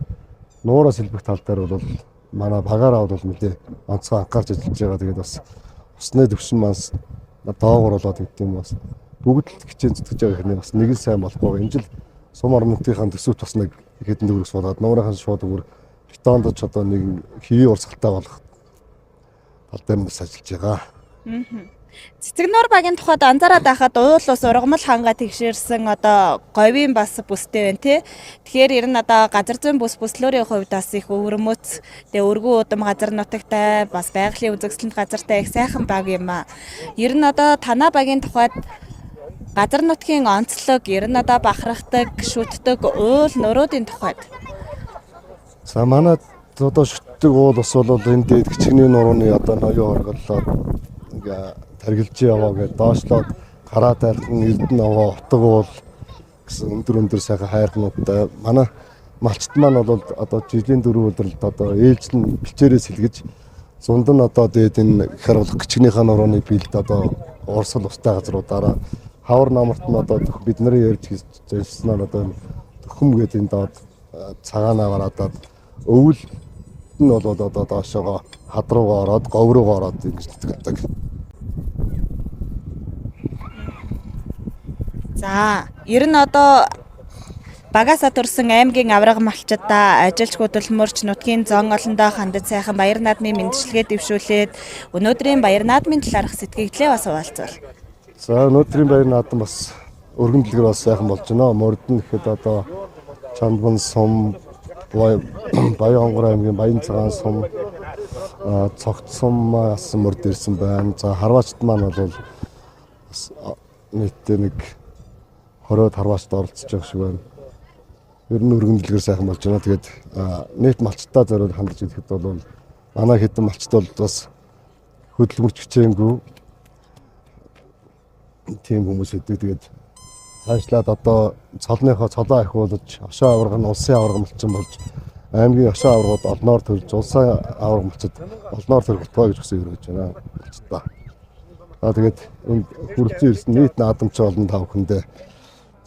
Q: нуураас элбэх тал дээр бол манай багаараа бол нэлээ онцгой анхаарч ажиллаж байгаа. Тэгээд бас усны төвшин маань доогуур болоод гэдэг юм бас бүгд л хичээн зүтгэж байгаа хэрнээ бас нэг л сайн болохгүй. Энэ жил сум орон нутгийнхаа төсөвт бас нэг хэдэн төгрөг суулгаад нуурынхаа шууд өгөр бетонд ч одоо нэг хэвийн урсгалтай болох тал дээр нь бас ажиллаж байгаа.
K: Цэцэгнүүр багийн тухайд анзаараад байхад уул ус ургамал хангаа тэгшэрсэн одоо говийн бас бүстэй байна тий. Тэгэхээр ер нь одоо газар зүйн бүс бүслүүрийн хувьд бас их өвөрмөц, тэгээ өргөн удам газар нутагтай, бас байгалийн үзэсгэлэнт газартай их сайхан баг юм аа. Ер нь одоо танаа багийн тухайд газар нутгийн онцлог, ер нь одоо бахархдаг, шүтдэг уул нуруудын тухайд.
Q: За манай одоо шүтдэг уул ус бол энэ дээд гिचгний нурууны одоо ноён хорголлоод ингээ тархилж яваа гэдээ доошлоод гараа тайлхан Эрдэнэ овоо утга уул гэсэн өндөр сайхан хайрхнуудтай. Манай малчт маань бол одоо жилийн 4 өдрөлд одоо ээлжлэн бэлчээрээ сэлгэж зунд нь одоо дээд энэ харуулах гिचгнийхаа нурууны биелд одоо урсгал устай газруудаараа хавар намарт нь одоо бидний ярьж ажилласнаар одоо төхөм гэдэг энэ доод цагаанаа гараадаад өвөл нь бол одоо доошоогоо хад руугаа ороод говь руугаа ороод ингэж зүтгэдэг.
K: За ер нь одоо багаасаа төрсэн аймгийн аварга малчдаа ажилч хөдөлмөрч нутгийн зон олондоо хандаж сайхан баяр наадмын мэндчилгээ дэвшүүлээд өнөөдрийн баяр наадмын талаарх сэтгэгдлээ бас хуваалцвал.
Q: За өнөөдрийн баяр наадам бас өргөн дэлгэр бас сайхан болж байна. Морд нь гэхэд одоо Чандман сум, Баян хонгор аймгийн Баян цагаан сум, Цогт сум бас морд ирсэн байна. За харваачд маань бол бас нийтдээ нэг 20-од харваачд оролцож байгаа шиг байна. Ер нь өргөн дэлгэр сайхан болж байна. Тэгээд нийт малчдаа зориул хандаж ирэхэд бол манай хэдэн малчд бол бас хөдөлмөрч хичээнгүй тийм хүмүүс өгдөг. Тэгээд цаашлаад одоо цолныхоо цолоо ахиулж, ошоо аварга нь улсын аварга малчин болж, аймгийн ошоо аваргууд олноор төрж, улсын аварга малчид олноор төрөх болтугай гэж хүсэн өрөөж байна малчдаа. За тэгээд энд хүрэлцэн ирсэн нийт наадамч олон та бүхэндээ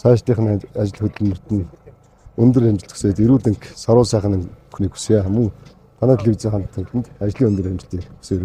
Q: цаашлынх нь ажил хөдөлмөрт нь өндөр амжилт хүсээд эрүүл энх саруу сайхан бүхнийг хүсье. Мөн танай телевизийн хамт тэнд ажлын өндөр амжилтыг хүсье.